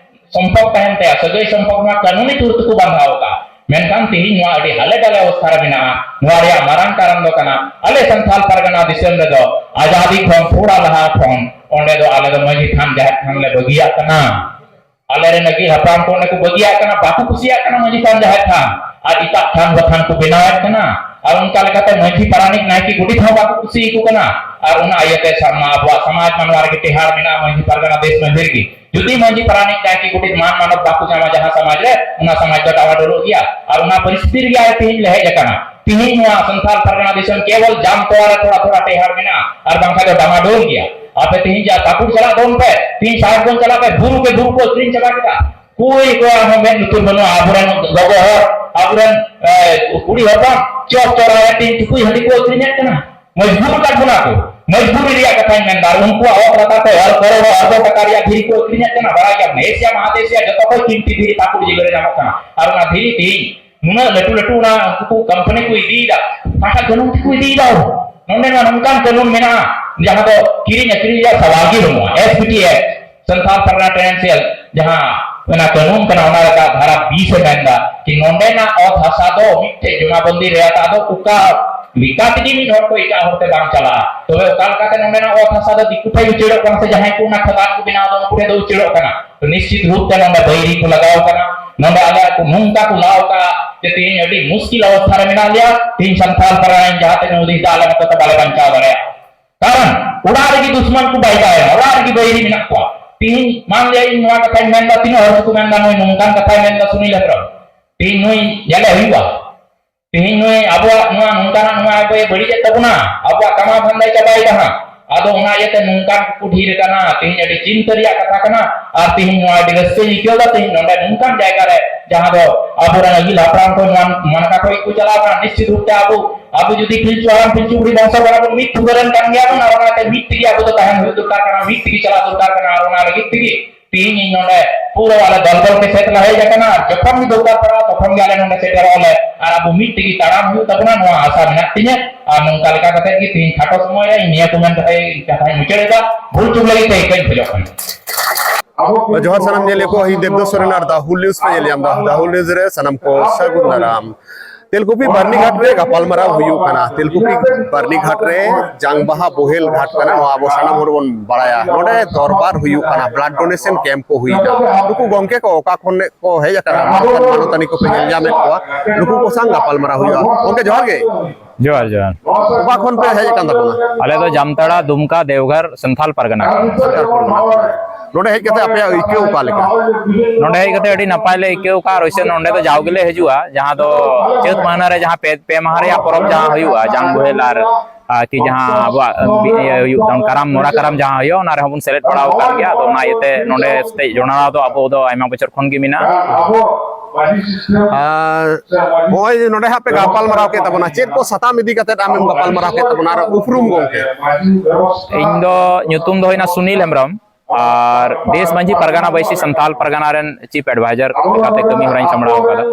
ᱥᱚᱢᱯᱚᱨᱠ ᱛᱟᱦᱮᱱ ᱛᱟᱭᱟ, ᱥᱟᱹᱜᱟᱹᱭ ᱥᱚᱢᱯᱚᱨᱠ ᱱᱚᱣᱟ ᱠᱟᱹᱱᱩᱱᱤ ᱛᱚᱨ ᱛᱮᱠᱚ ᱵᱟᱸᱫᱷᱟᱣ ᱟᱠᱟᱫᱼᱟ᱾ ᱢᱮᱱᱠᱷᱟᱱ ᱛᱮᱦᱮᱧ ᱱᱚᱣᱟ ᱟᱹᱰᱤ ᱦᱟᱞᱮ ᱰᱟᱞᱮ ᱚᱵᱚᱥᱛᱷᱟ ᱨᱮ ᱢᱮᱱᱟᱜᱼᱟ᱾ ᱱᱚᱣᱟ ᱨᱮᱭᱟᱜ ᱢᱟᱨᱟᱝ ᱠᱟᱨᱚᱱ ᱫᱚ ᱠᱟᱱᱟ, ᱟᱞᱮ ᱥᱟᱱᱛᱟᱲ ᱯᱟᱨᱜᱟᱱᱟ ᱫᱤᱥᱚᱢ ᱨᱮᱫᱚ ᱟᱡᱟᱫᱤ ᱠᱷᱚᱱ ᱛᱷᱚᱲᱟ ᱞᱟᱦᱟ ᱠᱷᱚᱱ ᱚᱸᱰᱮ ᱫᱚ ᱟᱞᱮ ᱫᱚ ᱢᱟᱹᱡᱷᱤ ᱛᱷᱟᱱ ᱡᱟᱦᱮᱨ ᱛᱷᱟᱱ ᱞᱮ ᱵᱟᱹᱜᱤᱭᱟᱜ ᱠᱟᱱᱟ᱾ ᱟᱞᱮᱨᱮᱱ ᱟᱹᱜᱤᱞ ᱦᱟᱯᱲᱟᱢ ᱠᱚ ᱚᱸᱰᱮ ᱠᱚ ᱵᱟᱹᱜᱤᱭᱟᱜ ᱠᱟᱱᱟ, ᱵᱟᱠᱚ ᱠᱩᱥᱤᱭᱟᱜ ᱠᱟᱱᱟ ᱢᱟᱹᱡᱷᱤ ᱛᱷᱟᱱ ᱡᱟᱦᱮᱨ ᱛᱷᱟᱱ, ᱟᱨ ᱮᱴᱟᱜ ᱛᱷᱟᱱ ᱵᱟᱛᱷᱟᱱ ᱠᱚ ᱵᱮᱱᱟᱣᱮᱫ ᱠᱟᱱᱟ᱾ ᱟᱨ ᱚᱱᱠᱟ ᱞᱮᱠᱟᱛᱮ ᱢᱟᱹᱡᱷᱤ ᱯᱟᱨᱟᱱᱤᱠ ᱱᱟᱭᱠᱮ ᱜᱚᱰᱮᱛ ᱦᱚᱸ ᱵᱟᱠᱚ ᱠᱩᱥᱤᱭᱟᱠᱚ ᱠᱟᱱᱟ᱾ ᱟᱨ ᱚᱱᱟ ᱤᱭᱟᱹᱛᱮ ᱥᱟᱢᱟ-, ᱟᱵᱚᱣᱟᱜ ᱥᱚᱢᱟᱡᱽ ᱢᱟ ᱱᱚᱣᱟ ᱨᱮᱜᱮ ᱴᱮᱦᱟᱲ ᱢᱮᱱᱟᱜᱼᱟ, ᱢᱟᱹᱡᱷᱤ ᱯᱟᱨᱜᱟᱱᱟ ᱫᱮᱥ ᱢᱟᱹᱡᱷᱤ ᱨᱮᱜᱮ᱾ ᱡᱩᱫᱤ ᱢᱟᱹᱡᱷᱤ ᱯᱟᱨᱟᱱᱤᱠ ᱱᱟᱭᱠᱮ ᱜᱚᱰᱮᱛ ᱢᱟᱱ ᱢᱟᱱᱚᱛ ᱵᱟᱠᱚ ᱧᱟᱢᱟ ᱡᱟᱦᱟᱸ ᱥᱚᱢᱟᱡᱽ ᱨᱮ, ᱚᱱᱟ ᱥᱚᱢᱟᱡᱽ ᱫᱚ ᱰᱟᱢᱟᱰᱳᱞᱚᱜ ᱜᱮᱭᱟ᱾ ᱟᱨ ᱚᱱᱟ ᱯᱚᱨᱤᱥᱛᱷᱤᱛᱤ ᱨᱮᱜᱮ ᱟᱞᱮ ᱛᱮᱦᱮᱧ ᱞᱮ ᱦᱮᱡ ᱟᱠᱟᱱᱟ᱾ ᱛᱮᱦᱮᱧ ᱱᱚᱣᱟ ᱥᱟᱱᱛᱟᱲ ᱯᱟᱨᱜᱟᱱᱟ ᱫᱤᱥᱚᱢ ᱠᱮᱵᱚᱞ ᱡᱟᱢᱛᱚᱲᱟ ᱨᱮ ᱛᱷᱚᱲᱟ ᱛᱷᱚᱲᱟ ᱴᱮᱦᱟᱲ ᱢᱮᱱᱟᱜᱼᱟ, ᱟᱨ ᱵᱟᱝᱠᱷᱟᱱ ᱫᱚ ᱰᱟᱢᱟᱰᱳᱞ ᱜᱮᱭᱟ᱾ ᱟᱯᱮ ᱛᱮᱦᱮᱧ ᱡᱟ ᱯᱟᱹᱠᱩᱲ ᱪᱟᱞᱟᱜ ᱫᱚᱱ ᱯᱮ, ᱛᱮᱦᱮᱧ ᱥᱟᱦᱮᱵᱽᱜᱚᱸᱡᱽ ᱪᱟᱞᱟᱜ ᱯᱮ, ᱵᱩᱨᱩ ᱯᱮ, ᱵᱩᱨᱩ ᱠᱚ ᱟᱹᱠᱷᱨᱤᱧ ᱪᱟᱵᱟ ᱠᱮᱫᱟ᱾ ᱚᱠᱚᱭ ᱠᱚᱣᱟᱜ ᱦᱚᱸ ᱢᱮᱫ ᱞᱩᱛᱩᱨ ᱵᱟᱹᱱᱩᱜᱼᱟ᱾ ᱟᱵᱚᱨᱮᱱ ᱜᱚᱜᱚ ᱦᱚᱲ, ᱟᱵᱚᱨᱮᱱ, ᱮ, ᱠᱩᱲᱤ ᱦᱚᱯᱚᱱ ᱪᱚᱠ ᱪᱚᱨᱟ ᱨᱮ ᱛᱮᱦᱮᱧ ᱴᱩᱠᱩᱡ ᱦᱟᱺᱰᱤ ᱠᱚ ᱟᱹᱠᱷᱨᱤᱧᱮᱫ ᱠᱟᱱᱟ᱾ ᱢᱚᱡᱽᱵᱩᱨ ᱠᱟᱫ ᱵᱚᱱᱟ ᱠᱚ, ᱢᱚᱡᱽᱵᱩᱨᱤ ᱨᱮᱭᱟᱜ ᱠᱟᱛᱷᱟᱧ ᱢᱮᱱᱫᱟ᱾ ᱟᱨ ᱩᱱᱠᱩᱣᱟᱜ ᱚᱛ ᱞᱟᱛᱟᱨ ᱛᱮ ᱟᱨ ᱠᱚᱨᱳᱲ ᱟᱨᱵᱚ ᱴᱟᱠᱟ ᱨᱮᱭᱟᱜ ᱫᱷᱤᱨᱤ ᱠᱚ ᱟᱹᱠᱷᱨᱤᱧᱮᱫ ᱠᱟᱱᱟ, ᱵᱟᱲᱟᱭ ᱜᱮᱭᱟᱢ, ᱮᱥᱤᱭᱟ ᱢᱟᱦᱟᱫᱮᱥ ᱨᱮᱭᱟᱜ ᱡᱚᱛᱚ ᱠᱷᱚᱱ ᱠᱤᱢᱛᱤ ᱫᱷᱤᱨᱤ ᱯᱟᱹᱠᱩᱲ ᱡᱤᱞᱟᱹ ᱨᱮ ᱧᱟᱢᱚᱜ ᱠᱟᱱᱟ᱾ ᱟᱨ ᱚᱱᱟ ᱫᱷᱤᱨᱤ ᱛᱮᱦᱮᱧ ᱱᱩᱱᱟᱹᱜ ᱞᱟᱹᱴᱩ ᱞᱟᱹᱴᱩ ᱚᱱᱟ ᱩᱱᱠᱩ ᱠᱳᱢᱯᱟᱱᱤ ᱠᱚ ᱤᱫᱤᱭᱮᱫᱟ, ᱚᱠᱟᱴᱟᱜ ᱠᱟᱹᱱᱩᱱ ᱛᱮᱠᱚ ᱤᱫᱤᱭᱮᱫᱟ? ᱱᱚᱰᱮ ᱢᱟ ᱱᱚᱝᱠᱟᱱ ᱠᱟᱹᱱᱩᱱ ᱢᱮᱱᱟᱜᱼᱟ, ᱡᱟᱦᱟᱸ ᱫᱚ ᱠᱤᱨᱤᱧ ᱟᱹᱠᱷᱨᱤᱧ ᱨᱮᱭᱟᱜ ᱥᱟᱣᱟᱞ ᱜᱮ ᱵᱟᱹᱱᱩᱜᱼᱟ᱾ S P T act, Santal Pargana tenancy, ᱡᱟᱦᱟᱸ ᱚᱱᱟ ᱠᱟᱹᱱᱩᱱ ᱠᱟᱱᱟ, ᱚᱱᱟ ᱨᱮᱭᱟᱜ ᱫᱷᱟᱨᱟ ᱵᱤᱥ ᱮ ᱢᱮᱱᱫᱟ ᱠᱤ ᱱᱚᱰᱮᱱᱟᱜ ᱚᱛ ᱦᱟᱥᱟ ᱫᱚ ᱢᱤᱫᱴᱮᱡ ᱡᱚᱢᱟᱵᱚᱱᱫᱤ ᱨᱮᱭᱟᱜ ᱫᱚ ᱚᱠᱟ ᱞᱮᱠᱟ ᱛᱮᱜᱮ ᱢᱤᱫ ᱦᱚᱲ ᱠᱷᱚᱱ ᱮᱴᱟᱜ ᱦᱚᱲ ᱛᱮ ᱵᱟᱝ ᱪᱟᱞᱟᱜᱼᱟ᱾ ᱛᱚᱵᱮ ᱚᱠᱟ ᱞᱮᱠᱟᱛᱮ ᱱᱚᱰᱮᱱᱟᱜ ᱚᱛ ᱦᱟᱥᱟ ᱫᱚ ᱫᱤᱠᱩ ᱴᱷᱮᱱ ᱩᱪᱟᱹᱲᱚᱜ ᱠᱟᱱᱟ, ᱥᱮ ᱡᱟᱦᱟᱸᱭ ᱠᱚ ᱚᱱᱟ ᱠᱷᱟᱫᱟᱱ ᱠᱚ ᱵᱮᱱᱟᱣ ᱫᱟ ᱩᱱᱠᱩ ᱴᱷᱮᱱ ᱫᱚ ᱩᱪᱟᱹᱲᱚᱜ ᱠᱟᱱᱟ? ᱛᱚ ᱱᱤᱥᱪᱤᱛ ᱨᱩᱯ ᱛᱮ ᱱᱚᱰᱮ ᱵᱟᱹᱭᱨᱤ ᱠᱚ ᱞᱟᱜᱟᱣ ᱠᱟᱱᱟ᱾ ᱱᱚᱰᱮ ᱟᱞᱮᱭᱟᱜ ᱠᱚ ᱱᱚᱝᱠᱟ ᱠᱚ ᱞᱟᱣ ᱠᱟᱜᱼᱟ ᱡᱮ ᱛᱮᱦᱮᱧ ᱟᱹᱰᱤ ᱢᱩᱥᱠᱤᱞ ᱚᱵᱚᱥᱛᱷᱟ ᱨᱮ ᱢᱮᱱᱟᱜ ᱞᱮᱭᱟ᱾ ᱛᱮᱦᱮᱧ ᱥᱟᱱᱛᱟᱲ ᱯᱟᱨᱜᱟᱱᱟ ᱡᱟᱦᱟᱸ ᱛᱤᱱᱟᱹᱜ ᱦᱩᱫᱤᱥ ᱫᱟ, ᱟᱞᱮ ᱢᱚᱛᱚ ᱛᱮ ᱵᱟᱞᱮ ᱵᱟᱧᱪᱟᱣ ᱫᱟᱲᱮᱭᱟᱜᱼᱟ᱾ ᱠᱟᱨᱚᱱ ᱚᱲᱟᱜ ᱨᱮᱜᱮ ᱫᱩᱥᱢᱟᱱ ᱠᱚ ᱵᱟᱭ ᱛᱟᱦᱮᱱᱟ, ᱚᱲᱟᱜ ᱨᱮᱜᱮ ᱵᱟᱹᱭᱨᱤ ᱢᱮᱱᱟᱜ ᱠᱚᱣᱟ᱾ ᱛᱮᱦᱮᱧ ᱢᱟᱱ ᱞᱤᱭᱟ ᱤᱧ ᱱᱚᱣᱟ ᱠᱟᱛᱷᱟᱧ ᱢᱮᱱᱫᱟ, ᱛᱤᱱᱟᱹᱜ ᱦᱚᱲ ᱠᱚ ᱢᱮᱱᱫᱟ ᱱᱩᱭ ᱱᱚᱝᱠᱟᱱ ᱠᱟᱛᱷᱟᱭ ᱢᱮᱱᱫᱟ ᱥᱩᱱᱤᱞ ᱦᱮᱢᱵᱨᱚᱢ᱾ ᱛᱮᱦᱮᱧ ᱱᱩᱭ ᱧᱮᱞᱮ ᱦᱩᱭᱩᱜᱼᱟ᱾ ᱛᱮᱦᱮᱧ ᱱᱩᱭ ᱟᱵᱚᱣᱟᱜ ᱱᱚᱣᱟ ᱱᱚᱝᱠᱟᱱᱟᱜ ᱱᱚᱣᱟ ᱟᱵᱚᱭ ᱵᱟᱹᱲᱤᱡᱮᱫ ᱛᱟᱵᱚᱱᱟ, ᱟᱵᱚᱣᱟᱜ ᱠᱟᱢᱟᱣ ᱫᱷᱟᱱᱫᱟᱭ ᱪᱟᱵᱟᱭᱮᱫᱟ ᱦᱟᱸᱜ᱾ ᱟᱫᱚ ᱚᱱᱟ ᱤᱭᱟᱹᱛᱮ ᱱᱚᱝᱠᱟᱱ ᱠᱚᱠᱚ ᱰᱷᱮᱨ ᱟᱠᱟᱱᱟ᱾ ᱛᱮᱦᱮᱧ ᱟᱹᱰᱤ ᱪᱤᱱᱛᱟᱹ ᱨᱮᱭᱟᱜ ᱠᱟᱛᱷᱟ ᱠᱟᱱᱟ᱾ ᱟᱨ ᱛᱮᱦᱮᱧ ᱱᱚᱣᱟ ᱟᱹᱰᱤ ᱨᱟᱹᱥᱠᱟᱹᱧ ᱟᱹᱭᱠᱟᱹᱣ ᱮᱫᱟ, ᱛᱮᱦᱮᱧ ᱱᱚᱰᱮ ᱱᱚᱝᱠᱟᱱ ᱡᱟᱭᱜᱟ ᱨᱮ ᱡᱟᱦᱟᱸ ᱫᱚ ᱟᱵᱚᱨᱮᱱ ᱟᱹᱜᱤᱞ ᱦᱟᱯᱲᱟᱢ ᱠᱚ ᱱᱚᱣᱟ ᱢᱟᱱᱠᱟ ᱠᱷᱚᱱ ᱠᱚ ᱪᱟᱞᱟᱣ ᱠᱟᱱᱟ᱾ ᱱᱤᱥᱪᱤᱛ ᱨᱩᱯ ᱛᱮ ᱟᱵᱚ, ᱟᱵᱚ ᱡᱩᱫᱤ ᱯᱤᱞᱪᱩ ᱦᱟᱲᱟᱢ ᱯᱤᱞᱪᱩ ᱵᱩᱲᱦᱤ ᱵᱚᱝᱥᱚ ᱠᱟᱱᱟ ᱵᱚᱱ, ᱢᱤᱫ ᱴᱷᱩᱠᱟᱹ ᱨᱮᱱ ᱠᱟᱱ ᱜᱮᱭᱟ ᱵᱚᱱ, ᱟᱨ ᱚᱱᱟᱛᱮ ᱢᱤᱫ ᱛᱮᱜᱮ ᱟᱵᱚ ᱫᱚ ᱛᱟᱦᱮᱱ ᱦᱩᱭᱩᱜ ᱫᱚᱨᱠᱟᱨ ᱠᱟᱱᱟ, ᱢᱤᱫ ᱛᱮᱜᱮ ᱪᱟᱞᱟᱜ ᱫᱚᱨᱠᱟᱨ ᱠᱟᱱᱟ᱾ ᱟᱨ ᱚᱱᱟ ᱞᱟᱹᱜᱤᱫ ᱛᱮᱜᱮ ᱛᱮᱦᱮᱧ ᱤᱧ ᱱᱚᱰᱮ ᱯᱩᱨᱟᱹ ᱟᱞᱮ ᱫᱚᱞ ᱵᱚᱞ ᱛᱮ ᱥᱮᱴᱮᱨ ᱦᱮᱡ ᱟᱠᱟᱱᱟ, ᱟᱨ ᱡᱚᱠᱷᱚᱱ ᱜᱮ ᱫᱚᱨᱠᱟᱨ ᱯᱟᱲᱟᱜᱼᱟ, ᱛᱚᱠᱷᱚᱱ ᱜᱮ ᱟᱞᱮ ᱱᱚᱰᱮ ᱥᱮᱴᱮᱨᱚᱜ ᱟᱞᱮ, ᱟᱨ ᱟᱵᱚ ᱢᱤᱫ ᱛᱮᱜᱮ ᱛᱟᱲᱟᱢ ᱦᱩᱭᱩᱜ ᱛᱟᱵᱚᱱᱟ, ᱱᱚᱣᱟ ᱟᱥᱟ ᱢᱮᱱᱟᱜ ᱛᱤᱧᱟᱹ᱾ ᱟᱨ ᱱᱚᱝᱠᱟ ᱞᱮᱠᱟ ᱠᱟᱛᱮ ᱜᱮ ᱛᱮᱦᱮᱧ ᱠᱷᱟᱴᱚ ᱥᱚᱢᱚᱭ ᱨᱮ ᱤᱧ ᱱᱤᱭᱟᱹ ᱠᱚ ᱢᱮᱱ ᱠᱟᱛᱮ ᱤᱧ ᱠᱟᱛᱷᱟᱧ ᱢᱩᱪᱟᱹᱫ ᱮᱫᱟ᱾ ᱵᱷᱩᱞ ᱪᱩᱠ ᱞᱟᱹᱜᱤᱫ ᱛᱮ ᱤᱠᱟᱹᱧ ᱠᱷᱚᱡᱚᱜ ᱠᱟᱱᱟ᱾ ᱡᱚᱦᱟᱨ ᱥᱟᱱᱟᱢ ᱧᱮᱞᱤᱭᱟᱹ ᱠᱚ, ᱤᱧ ᱫᱮᱵᱫᱟᱥ ᱥᱚᱨᱮᱱ ᱟᱨ The Whole News ᱯᱮ ᱧᱮᱞ ᱧᱟᱢ ᱮᱫᱟ᱾ The Whole News ᱨᱮ ᱥᱟᱱᱟᱢ ᱠᱚ ᱥᱟᱹᱜᱩᱱ ᱫᱟᱨᱟᱢ᱾ ᱛᱮᱞᱠᱩᱯᱤ ᱵᱟᱨᱱᱤᱜᱷᱟᱴ ᱨᱮ ᱜᱟᱯᱟᱞᱢᱟᱨᱟᱣ ᱦᱩᱭᱩᱜ ᱠᱟᱱᱟ᱾ ᱛᱮᱞᱠᱩᱯᱤ ᱵᱟᱨᱱᱤᱜᱷᱟᱴ ᱨᱮ ᱡᱟᱝᱵᱟᱦᱟ ᱵᱳᱦᱮᱞ ᱜᱷᱟᱴ ᱠᱟᱱᱟ, ᱱᱚᱣᱟ ᱟᱵᱚ ᱥᱟᱱᱟᱢ ᱦᱚᱲ ᱵᱚᱱ ᱵᱟᱲᱟᱭᱟ᱾ ᱱᱚᱰᱮ ᱫᱚᱨᱵᱟᱨ ᱦᱩᱭᱩᱜ ᱠᱟᱱᱟ, blood donation camp ᱠᱚ ᱦᱩᱭᱱᱟ᱾ ᱱᱩᱠᱩ ᱜᱚᱢᱠᱮ ᱠᱚ ᱚᱠᱟ ᱠᱷᱚᱱ ᱠᱚ ᱦᱮᱡ ᱟᱠᱟᱱᱟ, ᱢᱟᱱᱚᱛᱟᱱᱤ ᱠᱚᱯᱮ ᱧᱮᱞ ᱧᱟᱢᱮᱫ ᱠᱚᱣᱟ, ᱱᱩᱠᱩ ᱠᱚ ᱥᱟᱶ ᱜᱟᱯᱟᱞᱢᱟᱨᱟᱣ ᱦᱩᱭᱩᱜᱼᱟ᱾ ᱜᱚᱢᱠᱮ, ᱡᱚᱦᱟᱨ ᱜᱮ᱾ ᱡᱚᱦᱟᱨ, ᱡᱚᱦᱟᱨ᱾ ᱚᱠᱟ ᱠᱷᱚᱱ ᱯᱮ ᱦᱮᱡ ᱟᱠᱟᱱ ᱛᱟᱵᱚᱱᱟ? ᱟᱞᱮ ᱫᱚ ᱡᱟᱢᱛᱟᱲᱟ, ᱫᱩᱢᱠᱟ, ᱫᱮᱣᱜᱷᱚᱨ, ᱥᱟᱱᱛᱷᱟᱞ ᱯᱟᱨᱜᱟᱱᱟ ᱠᱷᱚᱱ᱾ ᱥᱟᱱᱛᱟᱲ ᱯᱟᱨᱜᱟᱱᱟ ᱠᱷᱚᱱ᱾ ᱱᱚᱰᱮ ᱦᱮᱡ ᱠᱟᱛᱮ ᱟᱯᱮᱭᱟᱜ ᱟᱹᱭᱠᱟᱹᱣ ᱚᱠᱟ ᱞᱮᱠᱟ? ᱱᱚᱰᱮ ᱦᱮᱡ ᱠᱟᱛᱮ ᱟᱹᱰᱤ ᱱᱟᱯᱟᱭ ᱞᱮ ᱟᱹᱭᱠᱟᱹᱣ ᱠᱟᱜᱼᱟ᱾ ᱟᱨ ᱚᱵᱚᱥᱥᱳᱭ ᱱᱚᱰᱮ ᱫᱚ ᱡᱟᱣ ᱜᱮᱞᱮ ᱦᱤᱡᱩᱜᱼᱟ, ᱡᱟᱦᱟᱸ ᱫᱚ ᱪᱟᱹᱛ ᱢᱟᱹᱦᱱᱟᱹ ᱨᱮ ᱡᱟᱦᱟᱸ ᱯᱮ, ᱯᱮ ᱢᱟᱦᱟ ᱨᱮᱭᱟᱜ ᱯᱚᱨᱚᱵᱽ ᱡᱟᱦᱟᱸ ᱦᱩᱭᱩᱜᱼᱟ, ᱡᱟᱝ ᱵᱳᱦᱮᱞ ᱟᱨ, ᱟᱨ ᱠᱤ ᱡᱟᱦᱟᱸ ᱟᱵᱚᱣᱟᱜ ᱵᱤ-, ᱤᱭᱟᱹ ᱦᱩᱭᱩᱜ ᱠᱟᱱ ᱠᱟᱨᱟᱢ, ᱢᱚᱨᱟ ᱠᱟᱨᱟᱢ ᱡᱟᱦᱟᱸ ᱦᱩᱭᱩᱜᱼᱟ, ᱚᱱᱟ ᱨᱮᱦᱚᱸ ᱵᱚᱱ ᱥᱮᱞᱮᱫ ᱵᱟᱲᱟ ᱟᱠᱟᱱ ᱜᱮᱭᱟ᱾ ᱟᱫᱚ ᱚᱱᱟ ᱤᱭᱟᱹᱛᱮ ᱱᱚᱰᱮ ᱥᱮᱫ ᱡᱚᱲᱟᱣ ᱫᱚ ᱟᱵᱚ ᱫᱚ ᱟᱭᱢᱟ ᱵᱚᱪᱷᱚᱨ ᱠᱷᱚᱱ ᱜᱮ ᱢᱮᱱᱟᱜᱼᱟ᱾ ᱟᱨ ᱱᱚᱜᱼᱚᱭ ᱡᱮ ᱱᱚᱰᱮ ᱦᱟᱸᱜ ᱯᱮ ᱜᱟᱯᱟᱞᱢᱟᱨᱟᱣ ᱠᱮᱫ ᱛᱟᱵᱚᱱᱟ, ᱪᱮᱫ ᱠᱚ ᱥᱟᱛᱟᱢ ᱤᱫᱤ ᱠᱟᱛᱮ ᱟᱢᱮᱢ ᱜᱟᱯᱟᱞᱢᱟᱨᱟᱣ ᱠᱮᱫ ᱛᱟᱵᱚᱱᱟ? ᱟᱨ ᱩᱯᱨᱩᱢ ᱜᱚᱢᱠᱮ᱾ ᱤᱧ ᱫᱚ ᱧᱩᱛᱩᱢ ᱫᱚ ᱦᱩᱭᱱᱟ ᱥᱩᱱᱤᱞ ᱦᱮᱢᱵᱨᱚᱢ, ᱟᱨ ᱫᱮᱥ ᱢᱟᱹᱡᱷᱤ ᱯᱟᱨᱜᱟᱱᱟ ᱵᱟᱹᱭᱥᱤ ᱥᱟᱱᱛᱟᱞ ᱯᱟᱨᱜᱟᱱᱟ ᱨᱮᱱ ᱪᱤᱯ ᱮᱰᱵᱷᱟᱭᱡᱟᱨ ᱞᱮᱠᱟᱛᱮ ᱠᱟᱹᱢᱤ ᱦᱚᱨᱟᱧ ᱥᱟᱢᱵᱲᱟᱣ ᱟᱠᱟᱫᱟ᱾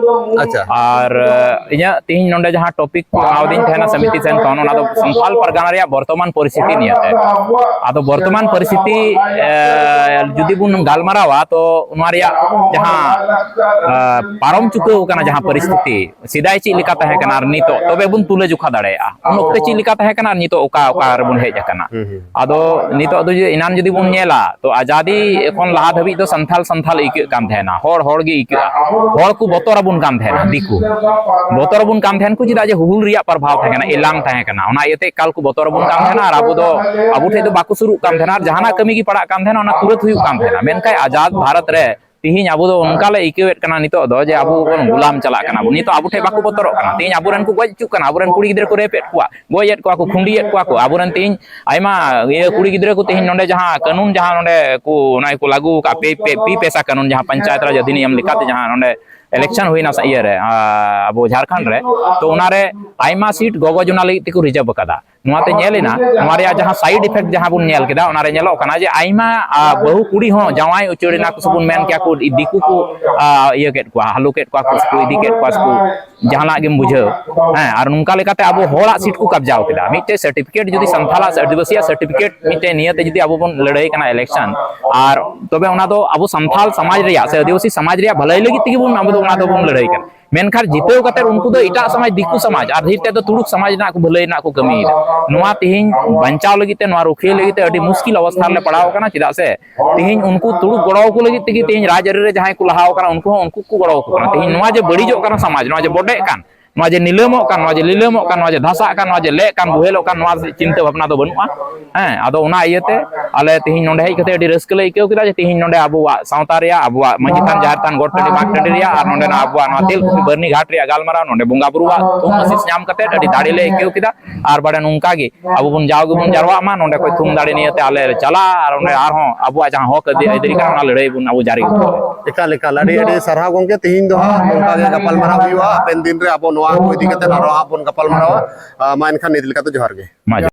ᱟᱪᱪᱷᱟ᱾ ᱟᱨ, ᱟᱸ, ᱤᱧᱟᱹᱜ ᱛᱤᱦᱤᱧ ᱱᱚᱰᱮ ᱡᱟᱦᱟᱸ ᱴᱚᱯᱤᱠ ᱠᱚ ᱮᱢᱟᱣᱫᱤᱧ ᱛᱟᱦᱮᱱᱟ ᱥᱚᱢᱤᱛᱤ ᱥᱮᱱ ᱠᱷᱚᱱ, ᱚᱱᱟ ᱫᱚ ᱥᱟᱱᱛᱟᱞ ᱯᱟᱨᱜᱟᱱᱟ ᱨᱮᱭᱟᱜ ᱵᱚᱨᱛᱚᱢᱟᱱ ᱯᱚᱨᱤᱥᱛᱷᱤᱛᱤ ᱱᱤᱭᱮᱛᱮ᱾ ᱟᱫᱚ ᱵᱚᱨᱛᱚᱢᱟᱱ ᱯᱚᱨᱤᱥᱛᱷᱤᱛᱤ, ᱮ, ᱡᱩᱫᱤ ᱵᱚᱱ ᱜᱟᱞᱢᱟᱨᱟᱣᱟ, ᱛᱚ ᱱᱚᱣᱟ ᱨᱮᱭᱟᱜ ᱡᱟᱦᱟᱸ, ᱮ, ᱯᱟᱨᱚᱢ ᱪᱩᱠᱟᱹᱣ ᱠᱟᱱᱟ ᱡᱟᱦᱟᱸ ᱯᱚᱨᱤᱥᱛᱷᱤᱛᱤ, ᱥᱮᱫᱟᱭ ᱪᱮᱫ ᱞᱮᱠᱟ ᱛᱟᱦᱮᱸ ᱠᱟᱱᱟ ᱟᱨ ᱱᱤᱛᱚᱜ, ᱛᱚᱵᱮ ᱵᱚᱱ ᱛᱩᱞᱟᱹ ᱡᱚᱠᱷᱟ ᱫᱟᱲᱮᱭᱟᱜᱼᱟ᱾ ᱩᱱ ᱚᱠᱛᱮ ᱪᱮᱫ ᱞᱮᱠᱟ ᱛᱟᱦᱮᱸ ᱠᱟᱱᱟ ᱟᱨ ᱱᱤᱛᱚᱜ ᱚᱠᱟ, ᱚᱠᱟ ᱨᱮᱵᱚᱱ ᱦᱮᱡ ᱟᱠᱟᱱᱟ᱾ ᱦᱩᱸ, ᱦᱩᱸ᱾ ᱟᱫᱚ ᱱᱤᱛᱚᱜ ᱫᱚ ᱡᱩᱫᱤ ᱮᱱᱟᱱ ᱡᱩᱫᱤ ᱵᱚᱱ ᱧᱮᱞᱟ, ᱛᱚ ᱟᱡᱟᱫᱤ ᱮᱠᱷᱚᱱ ᱞᱟᱦᱟ ᱫᱷᱟᱹᱵᱤᱡ ᱫᱚ ᱥᱟᱱᱛᱷᱟᱞ, ᱥᱟᱱᱛᱷᱟᱞ ᱟᱹᱭᱠᱟᱹᱜ ᱠᱟᱱ ᱛᱟᱦᱮᱱᱟ, ᱦᱚᱲ, ᱦᱚᱲ ᱜᱮ ᱟᱹᱭᱠᱟᱹᱜᱼᱟ᱾ ᱦᱚᱲ ᱠᱚ ᱵᱚᱛᱚᱨ ᱟᱵᱚᱱ ᱠᱟᱱ ᱛᱟᱦᱮᱱᱟ, ᱫᱤᱠᱩ ᱵᱚᱛᱚᱨ ᱟᱵᱚᱱ ᱠᱟᱱ ᱛᱟᱦᱮᱱ ᱠᱚ᱾ ᱪᱮᱫᱟᱜ ᱡᱮ ᱦᱩᱞ ᱨᱮᱭᱟᱜ ᱯᱨᱚᱵᱷᱟᱵᱽ ᱛᱟᱦᱮᱸ ᱠᱟᱱᱟ, ᱮᱞᱟᱝ ᱛᱟᱦᱮᱸ ᱠᱟᱱᱟ, ᱚᱱᱟ ᱤᱭᱟᱹᱛᱮ ᱮᱠᱟᱞ ᱠᱚ ᱵᱚᱛᱚᱨ ᱟᱵᱚᱱ ᱠᱟᱱ ᱛᱟᱦᱮᱱᱟ᱾ ᱟᱨ ᱟᱵᱚ ᱫᱚ, ᱟᱵᱚ ᱴᱷᱮᱱ ᱫᱚ ᱵᱟᱠᱚ ᱥᱩᱨᱩᱜ ᱠᱟᱱ ᱛᱟᱦᱮᱱᱟ, ᱟᱨ ᱡᱟᱦᱟᱱᱟᱜ ᱠᱟᱹᱢᱤ ᱜᱮ ᱯᱟᱲᱟᱜ ᱠᱟᱱ ᱛᱟᱦᱮᱱᱟ, ᱚᱱᱟ ᱛᱩᱨᱟᱹᱛ ᱦᱩᱭᱩᱜ ᱠᱟᱱ ᱛᱟᱦᱮᱱᱟ᱾ ᱢᱮᱱᱠᱷᱟᱱ ᱟᱡᱟᱫ ᱵᱷᱟᱨᱚᱛ ᱨᱮ ᱛᱤᱦᱤᱧ ᱟᱵᱚ ᱫᱚ ᱚᱱᱠᱟ ᱞᱮ ᱟᱹᱭᱠᱟᱹᱣᱮᱫ ᱠᱟᱱᱟ ᱱᱤᱛᱚᱜ ᱫᱚ, ᱡᱮ ᱟᱵᱚ ᱵᱚᱱ ᱜᱩᱞᱟᱢ ᱪᱟᱞᱟᱜ ᱠᱟᱱᱟ ᱵᱚᱱ᱾ ᱱᱤᱛᱚᱜ ᱟᱵᱚ ᱴᱷᱮᱱ ᱵᱟᱠᱚ ᱵᱚᱛᱚᱨᱚᱜ ᱠᱟᱱᱟ᱾ ᱛᱤᱦᱤᱧ ᱟᱵᱚᱨᱮᱱ ᱠᱚ ᱜᱚᱡ ᱦᱚᱪᱚᱜ ᱠᱟᱱᱟ, ᱟᱵᱚᱨᱮᱱ ᱠᱩᱲᱤ ᱜᱤᱫᱽᱨᱟᱹ ᱠᱚ ᱨᱮᱯᱮᱫ ᱠᱚᱣᱟ, ᱜᱚᱡ ᱮᱫ ᱠᱚᱣᱟ ᱠᱚ, ᱠᱷᱩᱸᱰᱤᱭᱮᱫ ᱠᱚᱣᱟ ᱠᱚ᱾ ᱟᱵᱚᱨᱮᱱ ᱛᱤᱦᱤᱧ ᱟᱭᱢᱟ ᱤᱭᱟᱹ ᱠᱩᱲᱤ ᱜᱤᱫᱽᱨᱟᱹ ᱠᱚ ᱛᱤᱦᱤᱧ ᱱᱚᱰᱮ ᱡᱟᱦᱟᱸ ᱠᱟᱹᱱᱩᱱ, ᱡᱟᱦᱟᱸ ᱱᱚᱰᱮ ᱠᱚ ᱚᱱᱟ ᱠᱚ ᱞᱟᱹᱜᱩ ᱟᱠᱟᱫ, ᱯᱮ, ᱯᱮ, ᱯᱤ ᱯᱮᱥᱟ ᱠᱟᱹᱱᱩᱱ, ᱡᱟᱦᱟᱸ ᱯᱚᱧᱪᱟᱭᱮᱛ ᱨᱟᱡᱽ ᱚᱫᱷᱤᱱᱤᱭᱚᱢ ᱞᱮᱠᱟᱛᱮ ᱡᱟᱦᱟᱸ ᱱᱚᱰᱮ ᱤᱞᱮᱠᱥᱚᱱ ᱦᱩᱭᱱᱟ ᱥᱟ-, ᱤᱭᱟᱹ ᱨᱮ, ᱟ, ᱟᱵᱚ ᱡᱷᱟᱲᱠᱷᱚᱸᱰ ᱨᱮ, ᱛᱚ ᱚᱱᱟᱨᱮ ᱟᱭᱢᱟ ᱥᱤᱴ ᱜᱚᱜᱚ ᱡᱚᱱᱟ ᱞᱟᱹᱜᱤᱫ ᱛᱮᱠᱚ ᱨᱤᱡᱟᱨᱵᱷ ᱟᱠᱟᱫᱟ᱾ ᱱᱚᱣᱟᱛᱮ ᱧᱮᱞ ᱮᱱᱟ, ᱱᱚᱣᱟ ᱨᱮᱭᱟᱜ ᱡᱟᱦᱟᱸ side effect ᱡᱟᱦᱟᱸ ᱵᱚᱱ ᱧᱮᱞ ᱠᱮᱫᱟ, ᱚᱱᱟᱨᱮ ᱧᱮᱞᱚᱜ ᱠᱟᱱᱟ ᱡᱮ ᱟᱭᱢᱟ, ᱟ, ᱵᱟᱹᱦᱩ ᱠᱩᱲᱤ ᱦᱚᱸ ᱡᱟᱶᱟᱭ ᱩᱪᱟᱹᱲ ᱮᱱᱟ ᱠᱚ, ᱥᱮᱵᱚᱱ ᱢᱮᱱ ᱠᱮᱭᱟ ᱠᱚ, ᱫᱤᱠᱩ ᱠᱚ, ᱟ, ᱤᱭᱟᱹ ᱠᱮᱫ ᱠᱚᱣᱟ, ᱦᱟᱞᱚ ᱠᱮᱫ ᱠᱚᱣᱟ ᱠᱚ, ᱥᱮᱠᱚ ᱤᱫᱤ ᱠᱮᱫ ᱠᱚᱣᱟ ᱥᱮᱠᱚ, ᱡᱟᱦᱟᱱᱟᱜ ᱜᱮᱢ ᱵᱩᱡᱷᱟᱹᱣ᱾ ᱦᱮᱸ, ᱟᱨ ᱱᱚᱝᱠᱟ ᱞᱮᱠᱟᱛᱮ ᱟᱵᱚ ᱦᱚᱲᱟᱜ ᱥᱤᱴ ᱠᱚ ᱠᱟᱵᱡᱟᱣ ᱠᱮᱫᱟ᱾ ᱢᱤᱫᱴᱮᱡ ᱥᱟᱨᱴᱤᱯᱷᱤᱠᱮᱴ ᱡᱩᱫᱤ ᱥᱟᱱᱛᱟᱞᱟᱜ ᱥᱮ ᱟᱹᱫᱤᱵᱟᱹᱥᱤᱭᱟᱜ ᱥᱟᱨᱴᱤᱯᱷᱤᱠᱮᱴ ᱢᱤᱫᱴᱮᱡ ᱱᱤᱭᱟᱹᱛᱮ ᱡᱩᱫᱤ ᱟᱵᱚ ᱵᱚᱱ ᱞᱟᱹᱲᱦᱟᱹᱭ ᱠᱟᱱᱟ ᱤᱞᱮᱠᱥᱚᱱ, ᱟᱨ ᱛᱚᱵᱮ ᱚᱱᱟ ᱫᱚ ᱟᱵᱚ ᱥᱟᱱᱛᱟᱞ ᱥᱚᱢᱟᱡᱽ ᱨᱮᱭᱟᱜ ᱥᱮ ᱟᱹᱫᱤᱵᱟᱹᱥᱤ ᱥᱚᱢᱟᱡᱽ ᱨᱮᱭᱟᱜ ᱵᱷᱟᱹᱞᱟᱹᱭ ᱞᱟᱹᱜᱤᱫ ᱛᱮᱜᱮ ᱵᱚᱱ, ᱟᱵᱚ ᱫᱚ ᱚᱱᱟ ᱫᱚᱵᱚᱱ ᱞᱟᱹᱲᱦᱟᱹᱭ ᱠᱟᱱᱟ᱾ ᱢᱮᱱᱠᱷᱟᱱ ᱡᱤᱛᱟᱹᱣ ᱠᱟᱛᱮ ᱩᱱᱠᱩ ᱫᱚ ᱮᱴᱟᱜ ᱥᱚᱢᱟᱡᱽ, ᱫᱤᱠᱩ ᱥᱚᱢᱟᱡᱽ, ᱟᱨ ᱰᱷᱮᱨ ᱛᱮᱫ ᱫᱚ ᱛᱩᱲᱩᱠ ᱥᱚᱢᱟᱡᱽ ᱨᱮᱱᱟᱜ ᱠᱚ ᱵᱷᱟᱹᱞᱟᱹᱭ ᱨᱮᱱᱟᱜ ᱠᱚ ᱠᱟᱹᱢᱤᱭᱮᱫᱟ᱾ ᱱᱚᱣᱟ ᱛᱮᱦᱮᱧ ᱵᱟᱧᱪᱟᱣ ᱞᱟᱹᱜᱤᱫ ᱛᱮ, ᱱᱚᱣᱟ ᱨᱩᱠᱷᱤᱭᱟᱹ ᱞᱟᱹᱜᱤᱫ ᱛᱮ ᱟᱹᱰᱤ ᱢᱩᱥᱠᱤᱞ ᱚᱵᱚᱥᱛᱷᱟ ᱨᱮᱞᱮ ᱯᱟᱲᱟᱣ ᱟᱠᱟᱱᱟ᱾ ᱪᱮᱫᱟᱜ ᱥᱮ ᱛᱮᱦᱮᱧ ᱩᱱᱠᱩ ᱛᱩᱲᱩᱠ ᱜᱚᱲᱚ ᱟᱠᱚ ᱞᱟᱹᱜᱤᱫ ᱛᱮᱜᱮ ᱛᱮᱦᱮᱧ ᱨᱟᱡᱽᱟᱹᱨᱤ ᱨᱮ ᱡᱟᱦᱟᱸᱭ ᱠᱚ ᱞᱟᱦᱟ ᱟᱠᱟᱱᱟ, ᱩᱱᱠᱩ ᱦᱚᱸ ᱩᱱᱠᱩ ᱠᱚ ᱜᱚᱲᱚ ᱟᱠᱚ ᱠᱟᱱᱟ᱾ ᱛᱮᱦᱮᱧ ᱱᱚᱣᱟ ᱡᱮ ᱵᱟᱹᱲᱤᱡᱚᱜ ᱠᱟᱱᱟ ᱥᱚᱢᱟᱡᱽ, ᱱᱚᱣᱟ ᱡᱮ ᱵᱚᱰᱮᱜ ᱠᱟᱱ, ᱱᱚᱣᱟ ᱡᱮ ᱱᱤᱞᱟᱹᱢᱚᱜ ᱠᱟᱱ, ᱱᱚᱣᱟ ᱡᱮ ᱞᱤᱞᱟᱹᱢᱚᱜ ᱠᱟᱱ, ᱱᱚᱣᱟ ᱡᱮ ᱫᱷᱟᱥᱟᱜ ᱠᱟᱱ, ᱱᱚᱣᱟ ᱡᱮ ᱞᱮᱜ ᱠᱟᱱ, ᱵᱚᱦᱮᱞᱚᱜ ᱠᱟᱱ, ᱱᱚᱣᱟ ᱪᱤᱱᱛᱟᱹ ᱵᱷᱟᱵᱽᱱᱟ ᱫᱚ ᱵᱟᱹᱱᱩᱜᱼᱟ᱾ ᱦᱮᱸ, ᱟᱫᱚ ᱚᱱᱟ ᱤᱭᱟᱹᱛᱮ ᱟᱞᱮ ᱛᱮᱦᱮᱧ ᱱᱚᱰᱮ ᱦᱮᱡ ᱠᱟᱛᱮ ᱟᱹᱰᱤ ᱨᱟᱹᱥᱠᱟᱹ ᱞᱮ ᱟᱹᱭᱠᱟᱹᱣ ᱠᱮᱫᱟ ᱡᱮ ᱛᱮᱦᱮᱧ ᱱᱚᱰᱮ ᱟᱵᱚᱣᱟᱜ ᱥᱟᱶᱛᱟ ᱨᱮᱭᱟᱜ, ᱟᱵᱚᱣᱟᱜ ᱢᱟᱹᱡᱷᱤ ᱛᱷᱟᱱ, ᱡᱟᱦᱮᱨ ᱛᱷᱟᱱ, ᱜᱚᱴ ᱴᱟᱺᱰᱤ, ᱢᱟᱜᱽ ᱴᱟᱺᱰᱤ ᱨᱮᱭᱟᱜ ᱟᱨ ᱱᱚᱰᱮᱱᱟᱜ ᱟᱵᱚᱣᱟᱜ ᱱᱚᱣᱟ ᱛᱮᱞᱠᱩᱯᱤ ᱵᱟᱹᱨᱱᱤ ᱜᱷᱟᱴ ᱨᱮᱭᱟᱜ ᱜᱟᱞᱢᱟᱨᱟᱣ ᱱᱚᱰᱮ ᱵᱚᱸᱜᱟ ᱵᱩᱨᱩᱣᱟᱜ ᱛᱷᱩᱢ ᱟᱥᱤᱥ ᱧᱟᱢ ᱠᱟᱛᱮ ᱟᱹᱰᱤ ᱫᱟᱲᱮ ᱞᱮ ᱟᱹᱭᱠᱟᱹᱣ ᱠᱮᱫᱟ᱾ ᱟᱨ ᱵᱟᱲᱮ ᱱᱚᱝᱠᱟ ᱜᱮ ᱟᱵᱚ ᱵᱚᱱ ᱡᱟᱣ ᱜᱮᱵᱚᱱ ᱡᱟᱨᱣᱟᱜ ᱢᱟ, ᱱᱚᱰᱮ ᱠᱷᱚᱱ ᱛᱷᱩᱢ ᱫᱟᱲᱮ ᱱᱤᱭᱟᱹᱛᱮ ᱟᱞᱮ ᱞᱮ ᱪᱟᱞᱟᱜᱼᱟ ᱟᱨ ᱚᱸᱰᱮ ᱟᱨᱦᱚᱸ ᱟᱵᱚᱣᱟᱜ ᱡᱟᱦᱟᱸ ᱦᱚᱠ ᱟᱹᱫᱟᱹᱭ ᱟᱹᱫᱟᱹᱭ ᱠᱟᱱᱟ, ᱚᱱᱟ ᱞᱟᱹᱲᱦᱟᱹᱭ ᱵᱚᱱ ᱟᱵᱚ ᱡᱟᱹᱨᱤ ᱜᱚᱴᱟᱭᱟ᱾ ᱮᱠᱟᱞ, ᱮᱠᱟᱞ᱾ ᱟᱹᱰᱤ, ᱟᱹᱰᱤ ᱥᱟᱨᱦᱟᱣ ᱜᱚᱢᱠᱮ᱾ ᱛᱮᱦᱮᱧ ᱫᱚ ᱦᱟᱸᱜ ᱱᱚᱝᱠᱟ ᱜᱮ ᱜᱟᱯᱟᱞᱢᱟᱨᱟᱣ ᱦᱩᱭᱩᱜᱼᱟ᱾ ᱦᱟᱯᱮᱱ ᱫᱤᱱ ᱨᱮ ᱟᱵᱚ ᱱᱚᱣᱟ ᱠᱚ ᱤᱫᱤ ᱠᱟᱛᱮ ᱟᱨᱦᱚᱸ ᱦᱟᱸᱜ ᱵᱚᱱ ᱜᱟᱯᱟᱞᱢᱟᱨᱟᱣᱟ᱾ ᱟ, ᱢᱟ ᱮᱱᱠᱷᱟᱱ ᱱᱤᱛ ᱞᱮᱠᱟ ᱫᱚ ᱡᱚᱦᱟᱨ ᱜᱮ᱾ ᱢᱟ ᱡᱚᱦᱟᱨ᱾